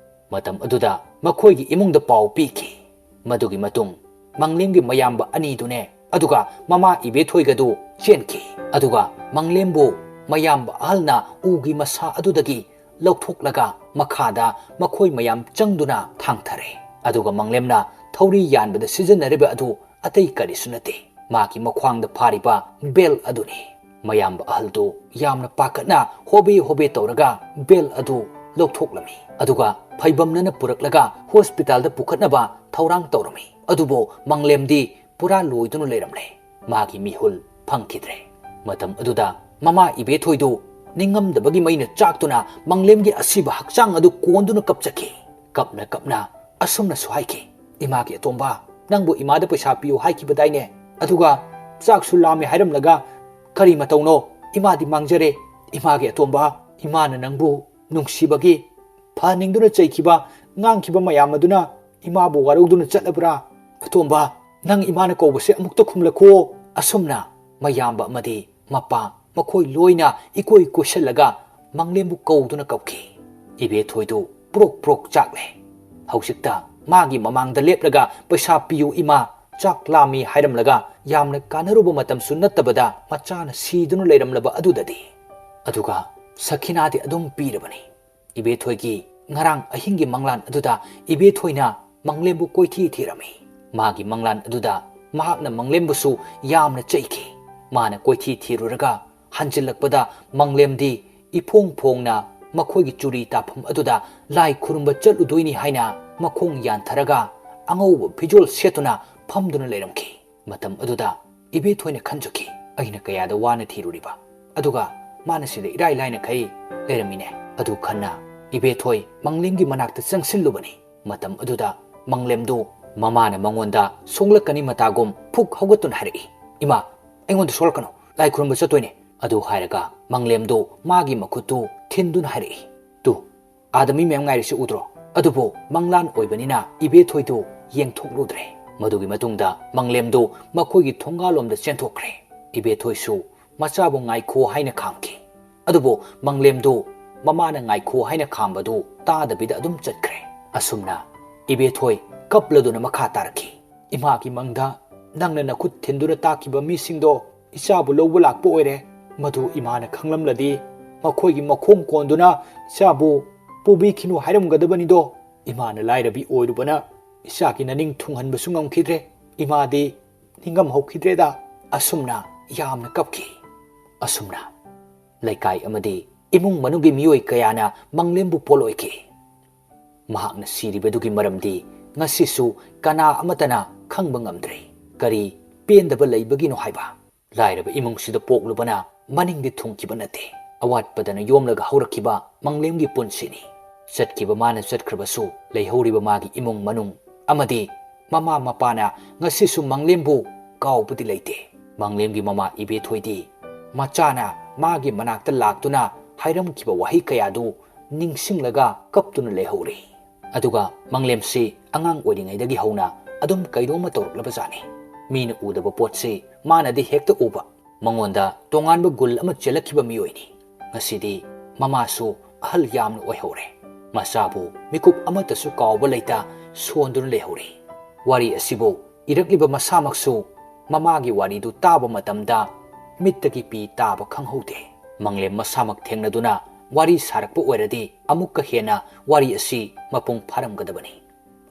ꯃꯇꯝ ꯑꯗꯨꯗ ꯃꯈꯣꯏꯒꯤ ꯏꯃꯨꯡꯗ ꯄꯥꯎ ꯄꯤꯈꯤ꯫ ꯃꯗꯨꯒꯤ ꯃꯇꯨꯡ ꯃꯪꯂꯦꯝꯒꯤ ꯃꯌꯥꯝꯕ ꯑꯅꯤꯗꯨꯅꯦ, ꯑꯗꯨꯒ ꯃꯃꯥ ꯏꯕꯦꯊꯣꯏꯒꯗꯨ ꯆꯦꯟꯈꯤ꯫ ꯑꯗꯨꯒ ꯃꯪꯂꯦꯝꯕꯨ ꯃꯌꯥꯝꯕ ꯑꯍꯜꯅ ꯎꯒꯤ ꯃꯁꯥ ꯑꯗꯨꯗꯒꯤ ꯂꯧꯊꯣꯛꯂꯒ ꯃꯈꯥꯗ ꯃꯈꯣꯏ ꯃꯌꯥꯝ ꯆꯪꯗꯨꯅ ꯊꯥꯡꯊꯔꯦ꯫ ꯑꯗꯨꯒ ꯃꯪꯂꯦꯝꯅ ꯊꯧꯔꯤ ꯌꯥꯟꯕꯗ ꯁꯤꯖꯤꯟꯅꯔꯤꯕ ꯑꯗꯨ ꯑꯇꯩ ꯀꯔꯤꯁꯨ ꯅꯠꯇꯦ, ꯃꯥꯒꯤ ꯃꯈ꯭ꯋꯥꯡꯗ ꯐꯥꯔꯤꯕ ꯕꯦꯜ ꯑꯗꯨꯅꯤ꯫ ꯃꯌꯥꯝꯕ ꯑꯍꯜꯗꯨ ꯌꯥꯝꯅ ꯄꯥꯈꯠꯅ ꯍꯣꯕꯦ ꯍꯣꯕꯦ ꯇꯧꯔꯒ ꯕꯦꯜ ꯑꯗꯨ ꯂꯧꯊꯣꯛꯂꯝꯃꯤ꯫ ꯑꯗꯨꯒ ꯐꯩꯕꯝꯅꯅ ꯄꯨꯔꯛꯂꯒ ꯍꯣꯁꯄꯤꯇꯥꯜꯗ ꯄꯨꯈꯠꯅꯕ ꯊꯧꯔꯥꯡ ꯇꯧꯔꯝꯃꯤ꯫ ꯑꯗꯨꯕꯨ ꯃꯪꯂꯦꯝꯗꯤ ꯄꯨꯔꯥ ꯂꯣꯏꯗꯨꯅ ꯂꯩꯔꯝꯂꯦ꯫ ꯃꯥꯒꯤ ꯃꯤꯍꯨꯜ ꯐꯪꯈꯤꯗ꯭ꯔꯦ꯫ ꯃꯇꯝ ꯑꯗꯨꯗ ꯃꯃꯥ ꯏꯕꯦꯊꯣꯏꯗꯨ ꯅꯤꯡꯉꯝꯗꯕꯒꯤ ꯃꯩꯅ ꯆꯥꯛꯇꯨꯅ ꯃꯪꯂꯦꯝꯒꯤ ꯑꯁꯤꯕ ꯍꯛꯆꯥꯡ ꯑꯗꯨ ꯀꯣꯟꯗꯨꯅ ꯀꯞꯆꯈꯤ꯫ ꯀꯞꯅ ꯀꯞꯅ ꯑꯁꯨꯝꯅꯁꯨ ꯍꯥꯏꯈꯤ, "ꯏꯃꯥꯒꯤ ꯑꯇꯣꯝꯕ, ꯅꯪꯕꯨ ꯏꯃꯥꯗ ꯄꯩꯁꯥ ꯄꯤꯌꯨ ꯍꯥꯏꯈꯤꯕꯗꯥꯏꯅꯦ? ꯑꯗꯨꯒ ꯆꯥꯛꯁꯨ ꯂꯥꯝꯃꯦ ꯍꯥꯏꯔꯝꯂꯒ ꯀꯔꯤ ꯃꯇꯧꯅꯣ? ꯏꯃꯥꯗꯤ ꯃꯥꯡꯖꯔꯦ꯫ ꯏꯃꯥꯒꯤ ꯑꯇꯣꯝꯕ, ꯏꯃꯥꯅ ꯅꯪꯕꯨ ꯅꯨꯡꯁꯤꯕꯒꯤ ꯐꯍꯟꯅꯤꯡꯗꯨꯅ ꯆꯩꯈꯤꯕ, ꯉꯥꯡꯈꯤꯕ ꯃꯌꯥꯝ ꯑꯗꯨꯅ ꯏꯃꯥꯕꯨ ꯋꯥꯔꯧꯗꯨꯅ ꯆꯠꯂꯕ꯭ꯔꯥ? ꯑꯇꯣꯝꯕ, ꯅꯪ ꯏꯃꯥꯅ ꯀꯧꯕꯁꯦ ꯑꯃꯨꯛꯇ ꯈꯨꯝꯂꯛꯈꯣ꯫" ꯑꯁꯨꯝꯅ ꯃꯌꯥꯝꯕ ꯑꯃꯗꯤ ꯃꯄꯥ ꯃꯈꯣꯏ ꯂꯣꯏꯅ ꯏꯀꯣꯏ ꯀꯣꯏꯁꯜꯂꯒ ꯃꯪꯂꯦꯝꯕꯨ ꯀꯧꯗꯨꯅ ꯀꯞꯈꯤ꯫ ꯏꯕꯦꯊꯣꯏꯗꯨ ꯄ꯭ꯔꯣꯛ ꯄ꯭ꯔꯣꯛ ꯆꯥꯛꯂꯦ꯫ ꯍꯧꯖꯤꯛꯇ ꯃꯥꯒꯤ ꯃꯃꯥꯡꯗ ꯂꯦꯞꯂꯒ "ꯄꯩꯁꯥ ꯄꯤꯌꯨ ꯏꯃꯥ, ꯆꯥꯛ ꯂꯥꯝꯃꯤ" ꯍꯥꯏꯔꯝꯂꯒ ꯌꯥꯝꯅ ꯀꯥꯟꯅꯔꯨꯕ ꯃꯇꯝꯁꯨ ꯅꯠꯇꯕꯗ ꯃꯆꯥꯅ ꯁꯤꯗꯨꯅ ꯂꯩꯔꯝꯂꯕ ꯑꯗꯨꯗꯗꯤ꯫ ꯑꯗꯨꯒ ꯁꯈꯤꯅꯥꯗꯤ ꯑꯗꯨꯝ ꯄꯤꯔꯕꯅꯤ꯫ ꯏꯕꯦꯊꯣꯏꯒꯤ ꯉꯔꯥꯡ ꯑꯍꯤꯡꯒꯤ ꯃꯪꯂꯥꯟ ꯑꯗꯨꯗ ꯏꯕꯦꯊꯣꯏꯅ ꯃꯪꯂꯦꯝꯕꯨ ꯀꯣꯏꯊꯤ ꯊꯤꯔꯝꯃꯤ꯫ ꯃꯥꯒꯤ ꯃꯪꯂꯥꯟ ꯑꯗꯨꯗ ꯃꯍꯥꯛꯅ ꯃꯪꯂꯦꯝꯕꯨꯁꯨ ꯌꯥꯝꯅ ꯆꯩꯈꯤ꯫ ꯃꯥꯅ ꯀꯣꯏꯊꯤ ꯊꯤꯔꯨꯔꯒ ꯍꯟꯖꯤꯜꯂꯛꯄꯗ ꯃꯪꯂꯦꯝꯗꯤ ꯏꯐꯣꯡ ꯐꯣꯡꯅ ꯃꯈꯣꯏꯒꯤ ꯆꯨꯔꯤ ꯇꯥꯐꯝ ꯑꯗꯨꯗ ꯂꯥꯏ ꯈꯨꯔꯨꯝꯕ ꯆꯠꯂꯨꯗꯣꯏꯅꯤ ꯍꯥꯏꯅ ꯃꯈꯣꯡ ꯌꯥꯟꯊꯔꯒ ꯑꯉꯧꯕ ꯐꯤꯖꯣꯜ ꯁꯦꯠꯇꯨꯅ ꯐꯝꯗꯨꯅ ꯂꯩꯔꯝꯈꯤ꯫ ꯃꯇꯝ ꯑꯗꯨꯗ ꯏꯕꯦꯊꯣꯏꯅ ꯈꯟꯖꯈꯤ, "ꯑꯩꯅ ꯀꯌꯥꯗ ꯋꯥꯅ ꯊꯤꯔꯨꯔꯤꯕ, ꯑꯗꯨꯒ ꯃꯥꯅ ꯁꯤꯗ ꯏꯔꯥꯏ ꯂꯥꯏꯅ ꯈꯩ ꯂꯩꯔꯝꯃꯤꯅꯦ꯫" ꯑꯗꯨ ꯈꯟꯅ ꯏꯕꯦꯊꯣꯏ ꯃꯪꯂꯦꯝꯒꯤ ꯃꯅꯥꯛꯇ ꯆꯪꯁꯤꯜꯂꯨꯕꯅꯤ꯫ ꯃꯇꯝ ꯑꯗꯨꯗ ꯃꯪꯂꯦꯝꯗꯨ ꯃꯃꯥꯅ ꯃꯉꯣꯟꯗ ꯁꯣꯛꯂꯛꯀꯅꯤ ꯃꯇꯥꯒꯨꯝ ꯐꯨꯛ ꯍꯧꯒꯠꯇꯨꯅ ꯍꯥꯏꯔꯛꯏ, "ꯏꯃꯥ, ꯑꯩꯉꯣꯟꯗ ꯁꯣꯛꯂꯛꯀꯅꯨ, ꯂꯥꯏ ꯈꯨꯔꯨꯝꯕ ꯆꯠꯇꯣꯏꯅꯦ"꯫ ꯑꯗꯨ ꯍꯥꯏꯔꯒ ꯃꯪꯂꯦꯝꯗꯨ ꯃꯥꯒꯤ ꯃꯈꯨꯠꯇꯨ ꯊꯤꯟꯗꯨꯅ ꯍꯥꯏꯔꯛꯏ, "ꯇꯨ, ꯑꯥꯗ ꯃꯤ ꯃꯌꯥꯝ ꯉꯥꯏꯔꯤꯁꯤ ꯎꯗ꯭ꯔꯣ?" ꯑꯗꯨꯕꯨ ꯃꯪꯂꯥꯟ ꯑꯣꯏꯕꯅꯤꯅ ꯏꯕꯦꯊꯣꯏꯗꯨ ꯌꯦꯡꯊꯣꯛꯂꯨꯗ꯭ꯔꯦ꯫ ꯃꯗꯨꯒꯤ ꯃꯇꯨꯡꯗ ꯃꯪꯂꯦꯝꯗꯨ ꯃꯈꯣꯏꯒꯤ ꯊꯣꯡꯒꯥꯜꯂꯣꯝꯗ ꯆꯦꯟꯊꯣꯛꯈ꯭ꯔꯦ꯫ ꯏꯕꯦꯊꯣꯏꯁꯨ ꯃꯆꯥꯕꯨ ꯉꯥꯏꯈꯣ ꯍꯥꯏꯅ ꯈꯥꯝꯈꯤ꯫ ꯑꯗꯨꯕꯨ ꯃꯪꯂꯦꯝꯗꯨ ꯃꯃꯥꯅ ꯉꯥꯏꯈꯣ ꯍꯥꯏꯅ ꯈꯥꯝꯕꯗꯨ ꯇꯥꯗꯕꯤꯗ ꯑꯗꯨꯝ ꯆꯠꯈ꯭ꯔꯦ꯫ ꯑꯁꯨꯝꯅ ꯏꯕꯦꯊꯣꯏ ꯀꯞꯂꯗꯨꯅ ꯃꯈꯥ ꯇꯥꯔꯛꯈꯤ, "ꯏꯃꯥꯒꯤ ꯃꯪꯗ ꯅꯪꯅ ꯅꯈꯨꯠ ꯊꯤꯟꯗꯨꯅ ꯇꯥꯛꯈꯤꯕ ꯃꯤꯁꯤꯡꯗꯣ ꯏꯆꯥꯕꯨ ꯂꯧꯕ ꯂꯥꯛꯄ ꯑꯣꯏꯔꯦ꯫ ꯃꯗꯨ ꯏꯃꯥꯅ ꯈꯪꯂꯝꯂꯗꯤ ꯃꯈꯣꯏꯒꯤ ꯃꯈꯣꯡ ꯀꯣꯟꯗꯨꯅ ꯏꯆꯥꯕꯨ ꯄꯨꯕꯤꯈꯤꯅꯨ ꯍꯥꯏꯔꯝꯒꯗꯕꯅꯤꯗꯣ꯫ ꯏꯃꯥꯅ ꯂꯥꯏꯔꯕꯤ ꯑꯣꯏꯔꯨꯕꯅ ꯏꯆꯥꯒꯤ ꯅꯅꯤꯡ ꯊꯨꯡꯍꯟꯕꯁꯨ ꯉꯝꯈꯤꯗ꯭ꯔꯦ꯫ ꯏꯃꯥꯗꯤ ꯅꯤꯡꯉꯝ ꯍꯧꯈꯤꯗ꯭ꯔꯦꯗ"꯫ ꯑꯁꯨꯝꯅ ꯌꯥꯝꯅ ꯀꯞꯈꯤ꯫ ꯑꯁꯨꯝꯅ ꯂꯩꯀꯥꯏ ꯑꯃꯗꯤ ꯏꯃꯨꯡ ꯃꯅꯨꯡꯒꯤ ꯃꯤꯑꯣꯏ ꯀꯌꯥꯅ ꯃꯪꯂꯦꯝꯕꯨ ꯄꯣꯠꯂꯣꯏꯈꯤ꯫ ꯃꯍꯥꯛꯅ ꯁꯤꯔꯤꯕꯗꯨꯒꯤ ꯃꯔꯝꯗꯤ ꯉꯁꯤꯁꯨ ꯀꯅꯥ ꯑꯃꯠꯇꯅ ꯈꯪꯕ ꯉꯝꯗ꯭ꯔꯤ꯫ ꯀꯔꯤ ꯄꯦꯟꯗꯕ ꯂꯩꯕꯒꯤꯅꯣ ꯍꯥꯏꯕ? ꯂꯥꯏꯔꯕ ꯏꯃꯨꯡꯁꯤꯗ ꯄꯣꯛꯂꯨꯕꯅ ꯃꯅꯤꯡꯗꯤ ꯊꯨꯡꯈꯤꯕ ꯅꯠꯇꯦ꯫ ꯑꯋꯥꯠꯄꯗꯅ ꯌꯣꯝꯂꯒ ꯍꯧꯔꯛꯈꯤꯕ ꯃꯪꯂꯦꯝꯒꯤ ꯄꯨꯟꯁꯤꯅꯤ꯫ ꯆꯠꯈꯤꯕ ꯃꯥꯅ ꯆꯠꯈ꯭ꯔꯕꯁꯨ ꯂꯩꯍꯧꯔꯤꯕ ꯃꯥꯒꯤ ꯏꯃꯨꯡ ꯃꯅꯨꯡ ꯑꯃꯗꯤ ꯃꯃꯥ ꯃꯄꯥꯅ ꯉꯁꯤꯁꯨ ꯃꯪꯂꯦꯝꯕꯨ ꯀꯥꯎꯕꯗꯤ ꯂꯩꯇꯦ꯫ ꯃꯪꯂꯦꯝꯒꯤ ꯃꯃꯥ ꯏꯕꯦꯊꯣꯏꯗꯤ ꯃꯆꯥꯅ ꯃꯥꯒꯤ ꯃꯅꯥꯛꯇ ꯂꯥꯛꯇꯨꯅ ꯍꯥꯏꯔꯝꯈꯤꯕ ꯋꯥꯍꯩ ꯀꯌꯥꯗꯨ ꯅꯤꯡꯁꯤꯡꯂꯒ ꯀꯞꯇꯨꯅ ꯂꯩꯍꯧꯔꯤ꯫ ꯑꯗꯨꯒ ꯃꯪꯂꯦꯝꯁꯤ ꯑꯉꯥꯡ ꯑꯣꯏꯔꯤꯉꯩꯗꯒꯤ ꯍꯧꯅ ꯑꯗꯨꯝ ꯀꯩꯅꯣꯝꯃ ꯇꯧꯔꯛꯂꯕꯖꯥꯠꯅꯤ꯫ ꯃꯤꯅ ꯎꯗꯕ ꯄꯣꯠꯁꯤ ꯃꯥꯅꯗꯤ ꯍꯦꯛꯇ ꯎꯕ꯫ ꯃꯉꯣꯟꯗ ꯇꯣꯉꯥꯟꯕ ꯒꯨꯜ ꯑꯃ ꯆꯦꯜꯂꯛꯈꯤꯕ ꯃꯤꯑꯣꯏꯅꯤ꯫ ꯉꯁꯤꯗꯤ ꯃꯃꯥꯁꯨ ꯑꯍꯜ ꯌꯥꯝꯅ ꯑꯣꯏꯍꯧꯔꯦ꯫ ꯃꯆꯥꯕꯨ ꯃꯤꯀꯨꯞ ꯑꯃꯠꯇꯁꯨ ꯀꯥꯎꯕ ꯂꯩꯇ ꯁꯣꯟꯗꯨꯅ ꯂꯩꯍꯧꯔꯤ꯫ ꯋꯥꯔꯤ ꯑꯁꯤꯕꯨ ꯏꯔꯛꯂꯤꯕ ꯃꯁꯥꯃꯛꯁꯨ ꯃꯃꯥꯒꯤ ꯋꯥꯔꯤꯗꯨ ꯇꯥꯕ ꯃꯇꯝꯗ ꯃꯤꯠꯇꯒꯤ ꯄꯤ ꯇꯥꯕ ꯈꯪꯍꯧꯗꯦ꯫ ꯃꯪꯂꯦꯝ ꯃꯁꯥꯃꯛ ꯊꯦꯡꯅꯗꯨꯅ ꯋꯥꯔꯤ ꯁꯥꯔꯛꯄ ꯑꯣꯏꯔꯗꯤ ꯑꯃꯨꯛꯀ ꯍꯦꯟꯅ ꯋꯥꯔꯤ ꯑꯁꯤ ꯃꯄꯨꯡ ꯐꯥꯔꯝꯒꯗꯕꯅꯤ꯫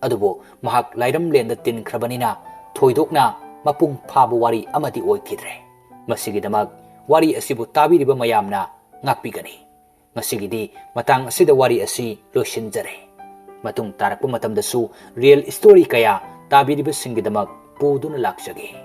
ꯑꯗꯨꯕꯨ ꯃꯍꯥꯛ ꯂꯥꯏꯔꯝꯂꯦꯟꯗ ꯇꯤꯟꯈ꯭ꯔꯕꯅꯤꯅ ꯊꯣꯏꯗꯣꯛꯅ ꯃꯄꯨꯡ ꯐꯥꯕ ꯋꯥꯔꯤ ꯑꯃꯗꯤ ꯑꯣꯏꯈꯤꯗ꯭ꯔꯦ꯫ ꯃꯁꯤꯒꯤꯗꯃꯛ ꯋꯥꯔꯤ ꯑꯁꯤꯕꯨ ꯇꯥꯕꯤꯔꯤꯕ ꯃꯌꯥꯝꯅ ꯉꯥꯛꯄꯤꯒꯅꯤ꯫ ꯉꯁꯤꯒꯤꯗꯤ ꯃꯇꯥꯡ ꯑꯁꯤꯗ ꯋꯥꯔꯤ ꯑꯁꯤ ꯂꯣꯏꯁꯤꯟꯖꯔꯦ꯫ ꯃꯇꯨꯡ ꯇꯥꯔꯛꯄ ꯃꯇꯝꯗꯁꯨ ꯔꯤꯌꯦꯜ ꯁ꯭ꯇꯣꯔꯤ ꯀꯌꯥ ꯇꯥꯕꯤꯔꯤꯕꯁꯤꯡꯒꯤꯗꯃꯛ ꯄꯨꯗꯨꯅ ꯂꯥꯛꯆꯒꯦ꯫